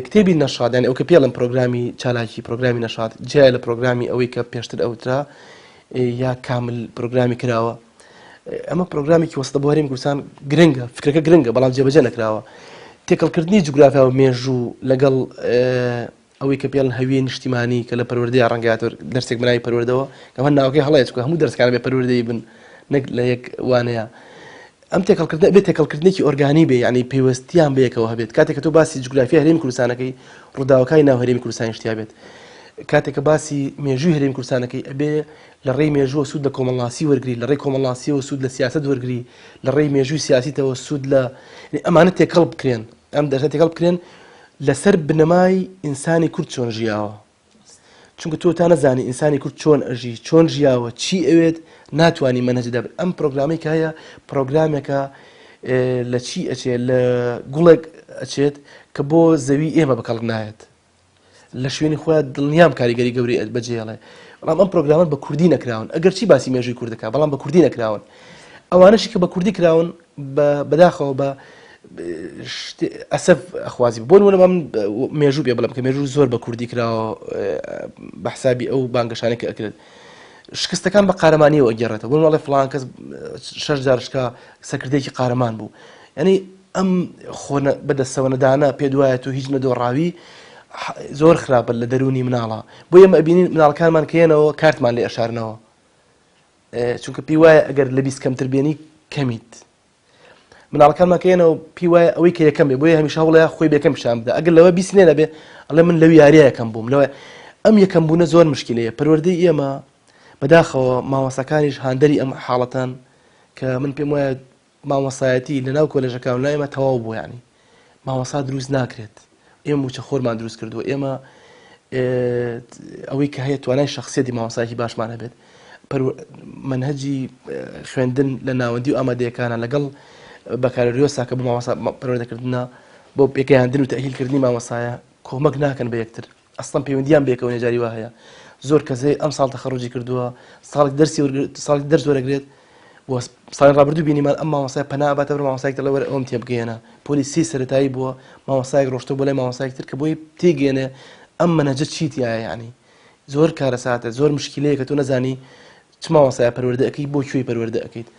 S4: کتێبی نەشاد یانی ئەو کە پێڵم پرۆگرامی چالاکی پرۆگرامی نەشاد جیایە لە پرۆگرامی ئەوەی کە پێشتر ئەوترا یا کامل پرۆگرامی کراوە ئەمە پرۆگرامێکی وەستە بۆ هەرێمی کوردستان گرنگە فکرەکە گرنگە بەڵام جێبەجێ نەکراوە تێکەڵکردنی جوگرافیا و مێژوو لەگەڵ ئەوەی کە پێڵن هەویەی نیشتیمانی کە لە پەروەردەیە ڕەنگاتۆر دەرسێک بەناوی پەروەردەوە کە هەر ناوەکەی هەڵەیە چونکە هەموو دەرسەکان بێ پەروەردەی بن نەک لە یەک وانەیە. ئەم تێکەڵکردنە ئەبێت تێکەڵکردنێکی ئۆرگانی بێ یعنی پەیوەستیان بەیەکەوە هەبێت کاتێک کە تۆ باسی جوگرافیای هەرێمی کوردستانەکەی ڕووداوەکانی ناو هەرێمی کوردستانیش تیا بێت کاتێک کە باسی مێژووی هەرێمی کوردستانەکەی ئەبێ لە ڕێی مێژووە سوود لە کۆمەڵناسی وەرگری لە ڕێی کۆمەڵناسیەوە سوود لە سیاسەت وەرگری لە ڕێی مێژووی سیاسیتەوە سوود لە ئەمانە تێکەڵ بکرێن ئەم دەرسە تێکەڵ بکرێن لەسەر بنەمای ئینسانی کورد چۆن ژیاوە چونکە تۆ تا نەزانی ئینسانی کورد چۆن ئەژی چۆن ژیاوە چی ئەوێت ناتوانانی مەنهەج دابن ئەم پرۆگرامی کە هەیە پرۆگرامێکە لە چی ئەچێت لە گوڵێک ئەچێت کە بۆ زەوی ئێمە بەکەڵک نایەت لە شوێنی خۆیان دڵنیام کاریگەری گەورەی بەجێڵێ بەڵام ئەم پرۆگرامە بە کوردی نەکراون ئەگەر چی باسی مێژووی کوردەکە بەڵام بە کوردی نەکراون ئەوانەشی کە بە کوردی کراون بەداخەوە بە ئەسەف ئەخوازی بۆ نمونە من مێژوو پێ بڵێم کە مێژوو زۆر بە کوردی کراوە بە حسابی ئەو بانگەشانەی کە ئەکرێت شکستەکان بە قارەمانیەوە ئەگەڕێتەوە بۆ نمونە فڵان کەس شەش جار شکا سەرکردێکی قارەمان بوو یعنی ئەم خۆنە بەدەستەوە نەدانە پێ دوایە تۆ هیچ نەدۆڕاوی زۆر خراپە لە دەرونی مناڵە بۆ ئێمە ئەبینین مناڵەکانمان کەێنەوە کارتمان لێ ئەشارنەوە چونکە پێی وایە ئەگەر لە 20 کەمتر بێنی کەمیت مناڵەکانمان کەێنەوە پێی وایە ئەوەی کە یەکەم بێ بۆیە هەمیشە هەوڵەیە خۆی بێکەم پیشان بدە ئەگەر لەوە 20 نێ نەبێ ئەڵێ من لەو یاریە یەکەم بووم لەوە ئەم یەکەم بوونە زۆر مشکلەیە پەروەردەی ئێمە بەداخەوە مامۆستاکانیش هاندەری ئەم حاڵەتان کە من پێم وایە مامۆستایەتی لەناو کۆلێژەکان و لای ئێمە تەواو بووە یانی مامۆستا دروست ناکرێت ئێمە موچەخۆرمان دروست کردووە ئێمە ئەوەی کە هەیە توانای شخصیەتی مامۆستایەکی باشمان هەبێت مەنهەجی خوێندن لە ناوەندی و ئامادەیەکانە لەگەڵ بەکالۆریۆسا کە بۆ مامۆستا پەروەردەکردنە بۆ پێگەیاندن و تەئهیلکردنی مامۆستایە کۆمەک ناکەن بە یەکتر ئەسڵەن پەیوەندیان بەیەکەوە نیە جاری وا هەیە زۆر کەس هەیە ئەم ساڵ تەخەڕوجی کردووە ساڵێک دەرسی ساڵێک دەرس وەرەگرێت و ساڵی ڕابردوو بینیمان ئەم مامۆستای پەنا ئەباتە بەر مامۆستایەک دەڵێ وەرە ئەوم تێبگەیەنە پۆلی سێی سەرەتایی بووە مامۆستایەک ڕۆشتووە بۆ لای مامۆستایەک تر کە بۆی تێگەیەنێ ئەم مەنهەجە چی تیایە یعنی زۆر کارەساتە زۆر مشکلەیە کە تۆ نەزانی چ مامۆستایە پەروەردە ئەکەیت بۆ کوێی پەروەردە ئەکەیت.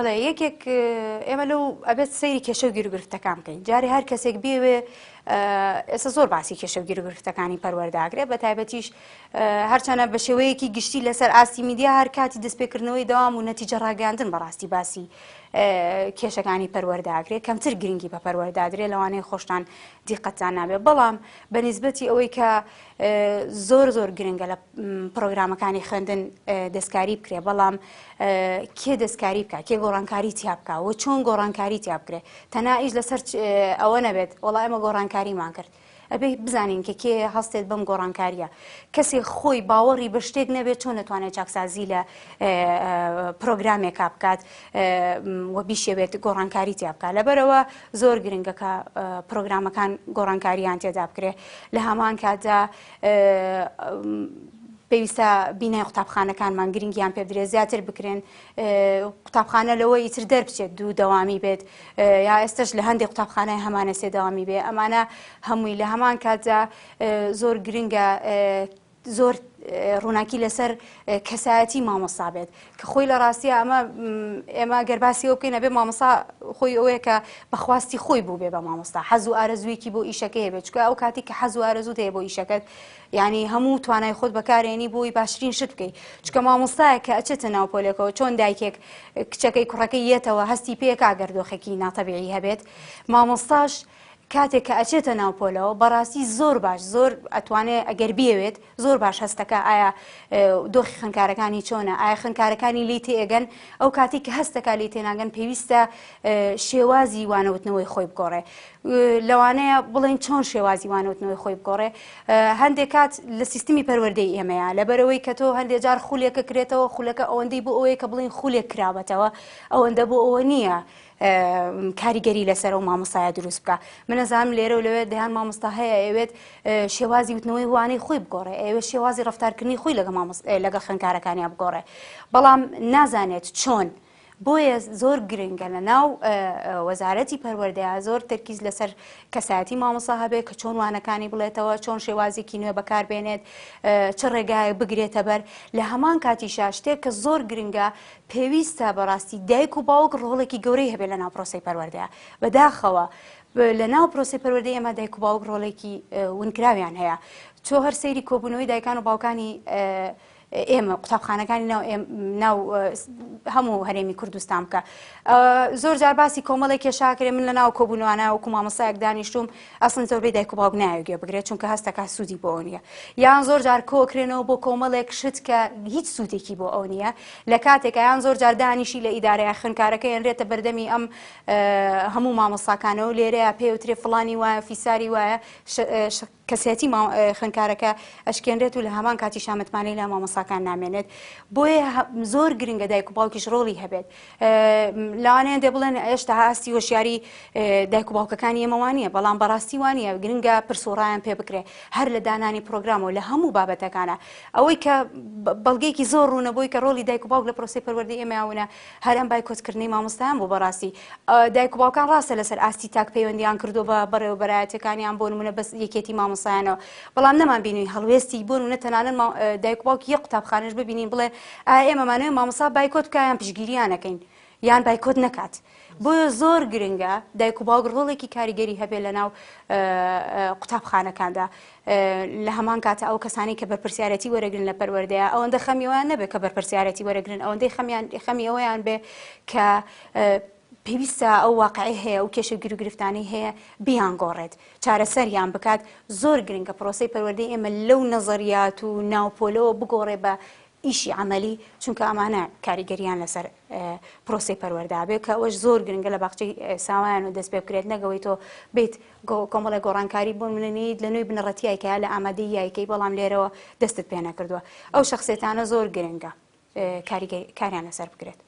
S5: بەڵێ یەکێک ئێمە لەو ئەبێت سەیری کێشە و گیروگرفتەکان بکەین جارێ هەر کەسێک بێوێ ئێستا زۆر باسی کێشە و گیروگرفتەکانی پەروەرداگرێ بە تایبەتیش هەرچەنە بە شێوەیەکی گشتی لەسەر ئاستی میدیا هەر کاتی دەستپێکردنەوەی دەوام و نەتیجە ڕاگەاندن بەڕاستی باسی کێشەکانی پەروەرداگرێ کەمتر گرنگی بە پەروەردادرێ لەوانەیە خۆشتان دیقەتان نابێ بەڵام بە نیسبەتی ئەوەی کە زۆر زۆر گرنگە لە پرۆگرامەکانی خوێندن دەستکاری بکرێ بەڵام کێ دەستکاری بکە کێ گۆڕانکاری تیا بکە و چۆن گۆڕانکاری تیا بکرێ تەنها ئیش لەسەر ئەوە نەبێت وەڵا ئێمە گۆڕانکاریمان کرد ئەبێ بزانین کە کێ هەستێت بەم گۆڕانکاریە کەسێک خۆی باوەڕی بە شتێک نەبێت چۆن دەتوانێت چاکسازی لە پرۆگرامێکا بکات و بیشێوێت گۆڕانکاری تیا بکات لەبەرەوە زۆر گرنگە کە پرۆگرامەکان گۆڕانکاریان تێدا بکرێ لە هەمان کاتدا پێویستە بینای قوتابخانەکانمان گرنگیان پێ بدرێت زیاتر بکرێن قوتابخانە لەوە ئیتر دەربچێت دوو دەوامی بێت یا ئێستش لە هەندێک قوتابخانەی هەمانە سێ دەوامی بێ ئەمانە هەمووی لە هەمان کاتدا زۆر گرنگە زۆر ڕووناکی لەسەر کەسایەتی مامۆستا بێت کە خۆی لە ڕاستیە ئەمە ئێمە گەر باسی ئەو بکەین ئەبێ مامۆستا خۆی ئەوەیە کە بەخواستی خۆی بوو بێ بە مامۆستا حەز و ئارەزوویەکی بۆ ئیشەکەی هەبێت چونکە ئەو کاتی کە حەز و ئارەزووت هەیە بۆ ئیشەکەت یعنی هەموو توانای خۆت بەکارێنی بۆی باشترین شت بکەیت چونکە مامۆستایە کە ئەچێتە ناو پۆلێکەوە چۆن دایکێک کچەکەی کوڕەکەی یەتەوە هەستی پێکا گەر دۆخێکی ناتەبیعی هەبێت مامۆستاش کاتێک کە ئەچێتە ناو پۆلەوە بەڕاستی زۆر باش زۆر ئەتوانێ ئەگەر بیەوێت زۆر باش هەستەکە ئایا دۆخی خوێندکارەکانی چۆنە ئایا خوێندکارەکانی لی تێگەن ئەو کاتی کە هەستەکە لی تێناگەن پێویستە شێوازی وانەوتنەوەی خۆی بگۆڕێ لەوانەیە بڵێن چۆن شێوازی وانەوتنەوەی خۆی بگۆڕێ هەندێک کات لە سیستمی پەروەردەی ئێمەیە لەبەرەوەی کە تۆ هەندێک جار خولێکە کرێتەوە خولەکە ئەوەندەی بۆ ئەوەیە کە بڵین خولێک کراوەتەوە ئەوەندە بۆ ئەوە نییە کاریگەری لەسەر ئەو مامۆستایە دروست بکە من ئەزانم لێرە و لەوێ دەیان مامۆستا هەیە ئەوێت شێوازی وتنەوەی وانەی خۆی بگۆڕێ ئەوێت شێوازی ڕفتارکردنی خۆی لەگە لەگە خوێندکارەکانیان بگۆڕێ بەڵام نازانێت چۆن. بۆیە زۆر گرنگە لە ناو وەزارەتی پەروەردەیا زۆر تەرکیز لەسەر کەسایەتی مامۆستا هەبێت کە چۆن وانەکانی بڵێتەوە، چۆن شێوازێکی نوێ بەکار بێنێت، چ ڕێگایەک بگرێتە بەر. لە هەمان کاتیشا شتێک کە زۆر گرنگە پێویستە بەڕاستی دایک و باوک ڕۆڵێکی گەورەی هەبێت لە ناو پرۆسەی پەروەردەیا. بەداخەوە لە ناو پرۆسەی پەروەردەی ئێمە دایک و باوک ڕۆڵێکی ونکراویان هەیە. تۆ هەر سەیری کۆبوونەوەی دایکان و باوکانی ئێمە قوتابخانەکانی ناو ناو هەموو هەرێمی کوردستان بکە زۆر جار باسی کۆمەڵێک کێشاکرێ من لە ناو کۆبوونەوانە وەکو مامۆستایەک دانیشتوم ئەسڵن زۆربەی دایک و باوک نایەوێت گوێ بگرێت چونکە هەستەکە سوودی بۆ ئەو نییە یان زۆر جار کۆکرێنەوە بۆ کۆمەڵێک شت کە هیچ سوودێکی بۆ ئەو نییە لە کاتێکە یان زۆر جار دانیشی لە ئیدارەیە خوێندکارەکە هێنرێتە بەردەمی ئەم هەموو مامۆستاکانەوە لێرەیە پێوترێ فڵانی وایە فیساری وایە کەسێتی خوێندکارەکە ئەشکێنرێت و لە هەمان کاتیشا متمانەی لای مامۆستاکان نامێنێت بۆیە زۆر گرنگە دایک و باوکیش ڕۆڵی هەبێت لەوانەیە دێ بڵێن هێشتا ئاستی هۆشیاری دایک و باوکەکانی ئێمە وانە بەڵام بەڕاستی وانە گرنگە پرس و ڕایان پێ بکرێ هەر لە دانانی پرۆگرامەوە لە هەموو بابەتەکانە ئەوەی کە بەڵگەیەکی زۆر ڕوونە بۆی کە ڕۆڵی دایک و باوک لە پرۆسەی پەروەردەی ئێمەیاونە هەر ئەم بایکۆتکردنەی مامۆستایان بوو بەڕاستی دایک و باوکان ڕاستە لەسەر ئاستی تاک پەیوەندیان کردووە بە بەڕێوەبەرایەتیەکانیان بۆ نمونە بەس یەکێتی مامۆستایانەوە بەڵام نەمان بینی هەڵوێستی بۆ نمونە تەنانەت دایک و باوکی یەک قوتابخانەش ببینین بڵێ ئایا ئێمەمانەوێ مامۆستا بایکۆت بکا یان پشتگیریان نەکەین یان بایکۆت نەکات بۆیە زۆر گرنگە دایک و باوک ڕۆڵێکی کاریگەری هەبێت لە ناو قوتابخانەکاندا لە هەمان کاتە ئەو کەسانەی کە بەرپرسیارەتی وەرەگرن لە پەروەردەیە ئەوەندە خەمی ئەویان نەبێت کە بەرپرسیارەتی وەرەگرن ئەوەندەی خەمیان خەمی ئەوەیان بێ کە پێویستە ئەو واقعی هەیە و کێشە گیروگرفتانەی هەیە بیانگۆڕێت چارەسەریان بکات زۆر گرنگە پرۆسەی پەروەردەی ئێمە لەو نەزەریات و ناوپۆلەوە بگۆڕێ بە ئیشی عەمەلی چونکە ئەمانە کاریگەریان لەسەر پرۆسەی پەروەردە بێ کە ئەوەش زۆر گرنگە لە باخچەی ساوایان و دەست پێ بکرێت نەگەوەی تۆ بیت کۆمەڵێک گۆڕانکاری بۆ منەنیت لە نوێی بنەڕەتیایکە لە ئامادەی یایکەی بەڵام لێرەوە دەستت پێ نەکردووە ئەو شخصێتانە زۆر گرنگە کاریگەری کاریان لەسەر بکرێت.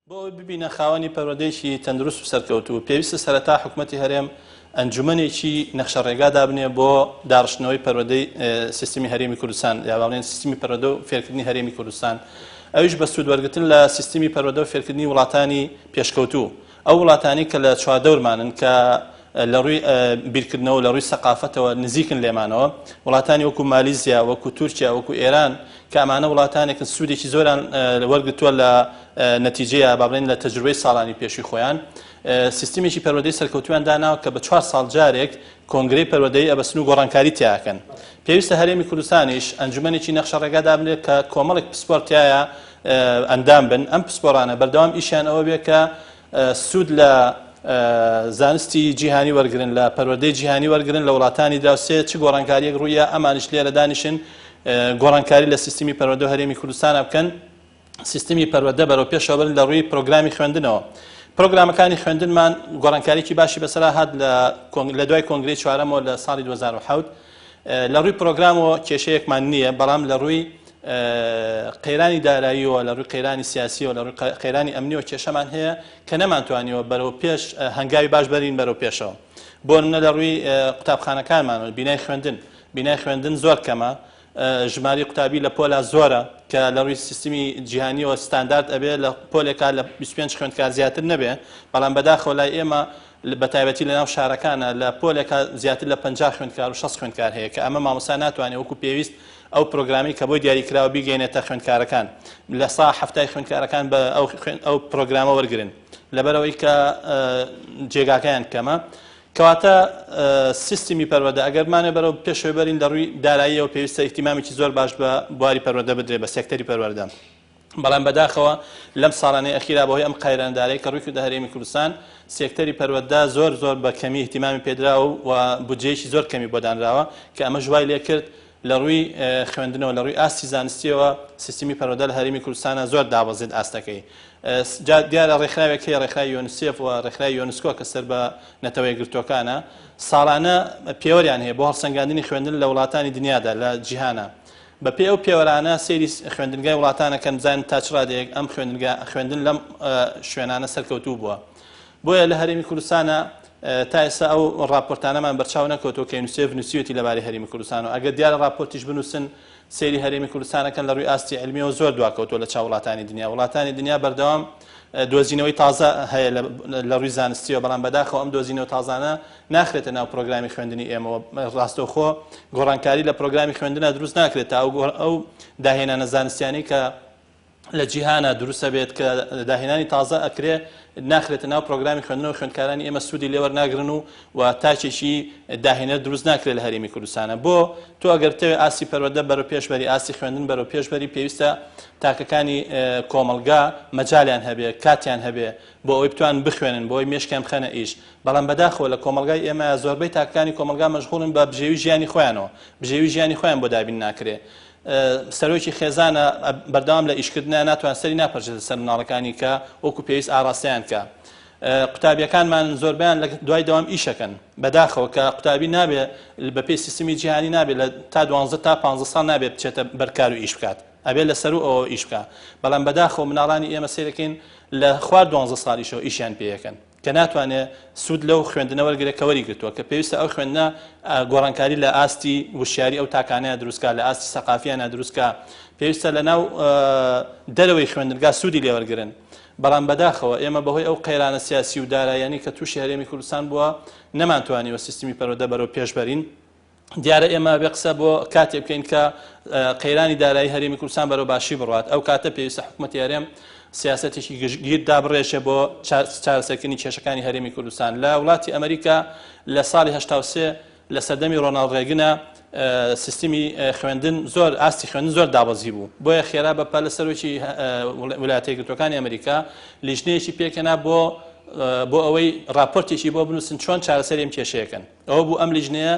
S4: بۆ ئەوەی ببینە خاوەنی پەروەردەیەکی تەندروست و سەرکەوتوو، پێویستە سەرەتا حکومەتی هەرێم ئەنجومەنێکی نەخشەڕێگا دابنێ بۆ داڕشتنەوەی پەروەردەی سیستمی هەرێمی کوردستان، یا با بڵێین سیستمی پەروەردە و فێرکردنی هەرێمی کوردستان، ئەویش بە سوود وەرگرتن لە سیستمی پەروەردە و فێرکردنی وڵاتانی پێشکەوتوو. ئەو وڵاتانەی کە لە چواردەورمانن کە لە ڕووی بیرکردنەوە لە ڕووی سەقافەتەوە نزیکن لێمانەوە، وڵاتانی وەکو مالیزیا، وەکو تورکیا، وەکو ئێران، کە ئەمانە وڵاتانێکن سوودێکی زۆریان وەرگرتووە لە نەتیجەیە با بڵێین لە تەجروبەی ساڵانی پێشووی خۆیان، سیستمێکی پەروەردەی سەرکەوتوویان داناوە کە بە چوار ساڵ جارێک کۆنگرەی پەروەردەیی ئەبەستن و گۆڕانکاری تیا ئەکەن. پێویستە هەرێمی کوردستانیش ئەنجومەنێکی نەخشەڕێگا دابنێت کە کۆمەڵێک پسپۆر تیایا ئەندام بن، ئەم پسپۆرانە بەردەوام ئیشیان ئەوە بێت کە سوود لە زانستی جیهانی وەرگرن، لە پەروەردەی جیهانی وەرگرن، لە وڵاتانی دراوسێ چ گۆڕانکارییەک ڕوویە، ئەمانیش لێرە دانیشن گۆڕانکاری لە سیستمی پەروەردە و هەرێمی کوردستانا بکەن. سیستمی پەروەردە بەرەو پێشەوە بەرن لە ڕووی پرۆگرامی خوێندنەوە. پرۆگرامەکانی خوێندنمان گۆڕانکاریی باشی بەسەرا هات لە دوای کۆنگرەی چوارەمەوە لە ساڵی 2007. لە ڕووی پرۆگرامەوە کێشەیەکمان نییە، بەڵام لە ڕووی قەیرانی داراییەوە، لە ڕووی قەیرانی سیاسیەوە، لە ڕووی قەیرانی ئەمنیەوە کێشەمان هەیە کە نەمانتوانیوە بەرەو پێش هەنگاوی باش بەرین بەرەو پێشەوە. بۆ نمونە لە ڕووی قوتابخانەکانمانەوە بینای خوێندن، بینای خوێندن زۆر کەمە، ژمارەی قوتابی لە پۆلا زۆرە کە لە ڕووی سیستمی جیهانیەوە ستاندارد ئەبێ لە پۆلێکا لە 25 خوێندکار زیاتر نەبێ، بەڵام بەداخەوە لای ئێمە بە تایبەتی لە ناو شارەکانە لە پۆلێکا زیاتر لە 50 خوێندکار و 60 خوێندکار هەیە کە ئەمە مامۆستا ناتوانێت وەکو پێویست ئەو پرۆگرامی کە بۆی دیاری کراوە بیگەینێتە خوێندکارەکان لە سا حەفتای خوێندکارەکان بە ئەو پرۆگرامە وەرگرن لەبەرئەوەی کە جێگاکەیان کەمە. کەواتە سیستمی پەروەردە ئەگەر بمانەوێت بەرەو پێشەوە بەرین لە ڕووی داراییەوە پێویستە ئیهتیمامێکی زۆر باش بە بواری پەروەردە بدرێت بە سێکتەری پەروەردە. بەڵام بەداخەوە لەم ساڵانەی ئەخیرا بەهۆی ئەم قەیرانە دارایی کە ڕووی کردە هەرێمی کوردستان سێکتەری پەروەردە زۆر زۆر بە کەمی ئیهتیمامی پێدراوە و بودجەیەکی زۆر کەمی بۆ دانراوە کە ئەمەش وای لێکرد
S1: لە ڕووی خوێندنەوە لە ڕووی ئاستی زانستیەوە سیستمی پەروەردە لە هەرێمی کوردستانە زۆر دابەزێت ئاستەکەی. جا دیارە ڕێکخراوێک هەیە ڕێکخراوی یۆنسێف و ڕێکخراوی یۆنسکۆ کە سەر بە نەتەوە یەکگرتووەکانە ساڵانە پێوەریان هەیە بۆ هەڵسەنگاندنی خوێندن لە وڵاتانی دنیادا لە جیهانە بەپێی ئەو پێوەرانە سەیری خوێندنگای وڵاتانەکەن بزانن تا چ ڕادەیەک ئەم خوێندنگا خوێندن لەم شوێنانە سەرکەوتوو بووە بۆیە لە هەرێمی کوردستانە تا ئێستا ئەو ڕاپۆرتانەمان بەرچاو نەکەوتووە کە یونسێف نووسیوێتی لەبارەی هەرێمی کوردستان و ئەگەر دیارە ڕاپۆرتیش بنووسن سەیری هەرێمی کوردستان ئەکەن لە ڕووی ئاستی عیلمیەوە زۆر دواکەوتووە لە چاو وڵاتانی دنیا وڵاتانی دنیا بەردەوام دۆزینەوەی تازە هەیە لە ڕووی زانستیەوە بەڵام بەداخەوە ئەم دۆزینەوە تازانە ناخرێتە ناو پرۆگرامی خوێندنی ئێمەوە ڕاستەوخۆ گۆڕانکاری لە پرۆگرامی خوێندنە دروست ناکرێت تا ئەو داهێنانە زانستیانەی کە لە جیهانا دروست ئەبێت کە داهێنانی تازە ئەکرێ ناخرێتە ناو پرۆگرامی خوێندنەوە خوێندکارانی ئێمە سوودی لێوەرناگرن و و تاکێکی داهێنەر دروست ناکرێت لە هەرێمی کوردستانە بۆ تۆ ئەگەر بتەوێت ئاستی پەروەردە بەرەو پێش بەری ئاستی خوێندن بەرەو پێش بەری پێویستە تاکەکانی کۆمەڵگا مەجالیان هەبێ کاتیان هەبێ بۆ ئەوەی بتوان بخوێنن بۆ ئەوەی مێشکیان بخەنە ئیش بەڵام بەداخەوە لە کۆمەڵگای ئێمە زۆربەی تاکەکانی کۆمەڵگا مەشغوڵن بە بژێوی ژیانی خۆیانەوە بژێوی ژیانی خۆیان بۆ دابین ناکرێ سەرۆکی خێزانە بەردەوام لە ئیشکردنە ناتوان سەری ناپەرژێتە سەر مناڵەکانی کە وەکو پێویست ئاڕاستەیان کە قوتابیەکانمان زۆربیان لە دوای دەوام ئیشەکەن بەداخەوە کە قوتابی نابێ بەپێی سیستمی جیهانی نابێت لە تا دوانزە تا پ ساڵ نابێت بچێتە بەرکار و ئیش بکات ئەبێت لە سەرو ئەوە ئیش بکە بەڵام بەداخەوە مناڵانی ئێمە سێرەکەین لە خوار دوانزە ساڵیشەوە ئیشیان پێیەکەن کە ناتوانێ سوود لەو خوێندنە وەرگرێ کە وەری گرتووە، کە پێویستە ئەو خوێندنە گۆڕانکاری لە ئاستی وشیاری ئەو تاکانەیا دروست کا، لە ئاستی سەقافییانا دروست کا، پێویستە لە ناو دەرەوەی خوێندنگا سوودی لێ وەرگرن. بەڵام بەداخەوە ئێمە بەهۆی ئەو قەیرانە سیاسی و داراییانەی کە تووشی هەرێمی کوردستان بووە، نەمانتوانیوە سیستمی پەروەردە بەرەو پێش بەرین. دیارە ئێمە بێ قسە بۆ کاتێ بکەین کە قەیرانی دارایی هەرێمی کوردستان بەرەو باشی بڕات ئەو کاتە پێویستە حکوومەتی هەرێم سیاسەتێکی گشتگیر دابڕێژێ بۆ چارەسەرکردنی کێشەکانی هەرێمی کوردستان لە وڵاتی ئەمریکا لە ساڵی 1970 لە سەردەمی ڕۆناڵد ڕێگنە سیستمی خوێندن زۆر ئاستی خوێندن زۆر دابەزی بوو بۆیە خێرا بە پەلە سەرۆکی ویلایەتە یەکگرتووەکانی ئەمریکا لیژنەیەکی پێکهێنا بۆ بۆ ئەوەی راپۆرتێکی بۆ بنووسن چۆن چارەسەری ئەم کێشەیەکەن ئەوە بوو ئەم لیژنەیە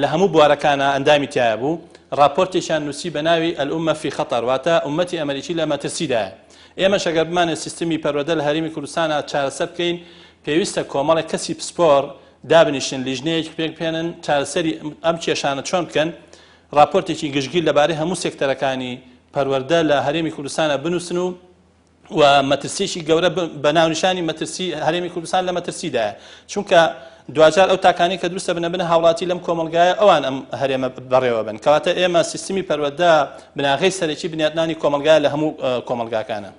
S1: لە هەموو بوارەکانا ئەندامی تیایا بوو، ڕاپۆرتێکیان نووسی بە ناوی الامە فی خطر واتە ئوممەتی ئەمەریکی لە مەترسیدایە. ئێمەش ئەگەر بمانەوێت سیستمی پەروەردە لە هەرێمی کوردستانا چارەسەر بکەین پێویستە کۆمەڵێک کەسی پسپۆڕ دابنیشن لیژنەیەک پێکبهێنن چارەسەری ئەم کێشانە چۆن بکەن ڕاپۆرتێکی گشتگیر لەبارەی هەموو سێکتەرەکانی پەروەردە لە هەرێمی کوردستانا بنووسن و و مەترسیەکی گەورە بە ناونیشانی مەترسی هەرێمی کوردستان لە مەترسیدایە چونکە دواجار ئەو تاکانی کە دروستە بنە بنە هاوڵاتی لەم کۆمەلگایە ئەوان ئەم هەرێمە بەڕێوە بن کەواتە ئێمە سیستمی پەروەردە بناغەی سەرەکی بنیاتنانی کۆمەلگای لە هەموو کۆمەلگاکانە.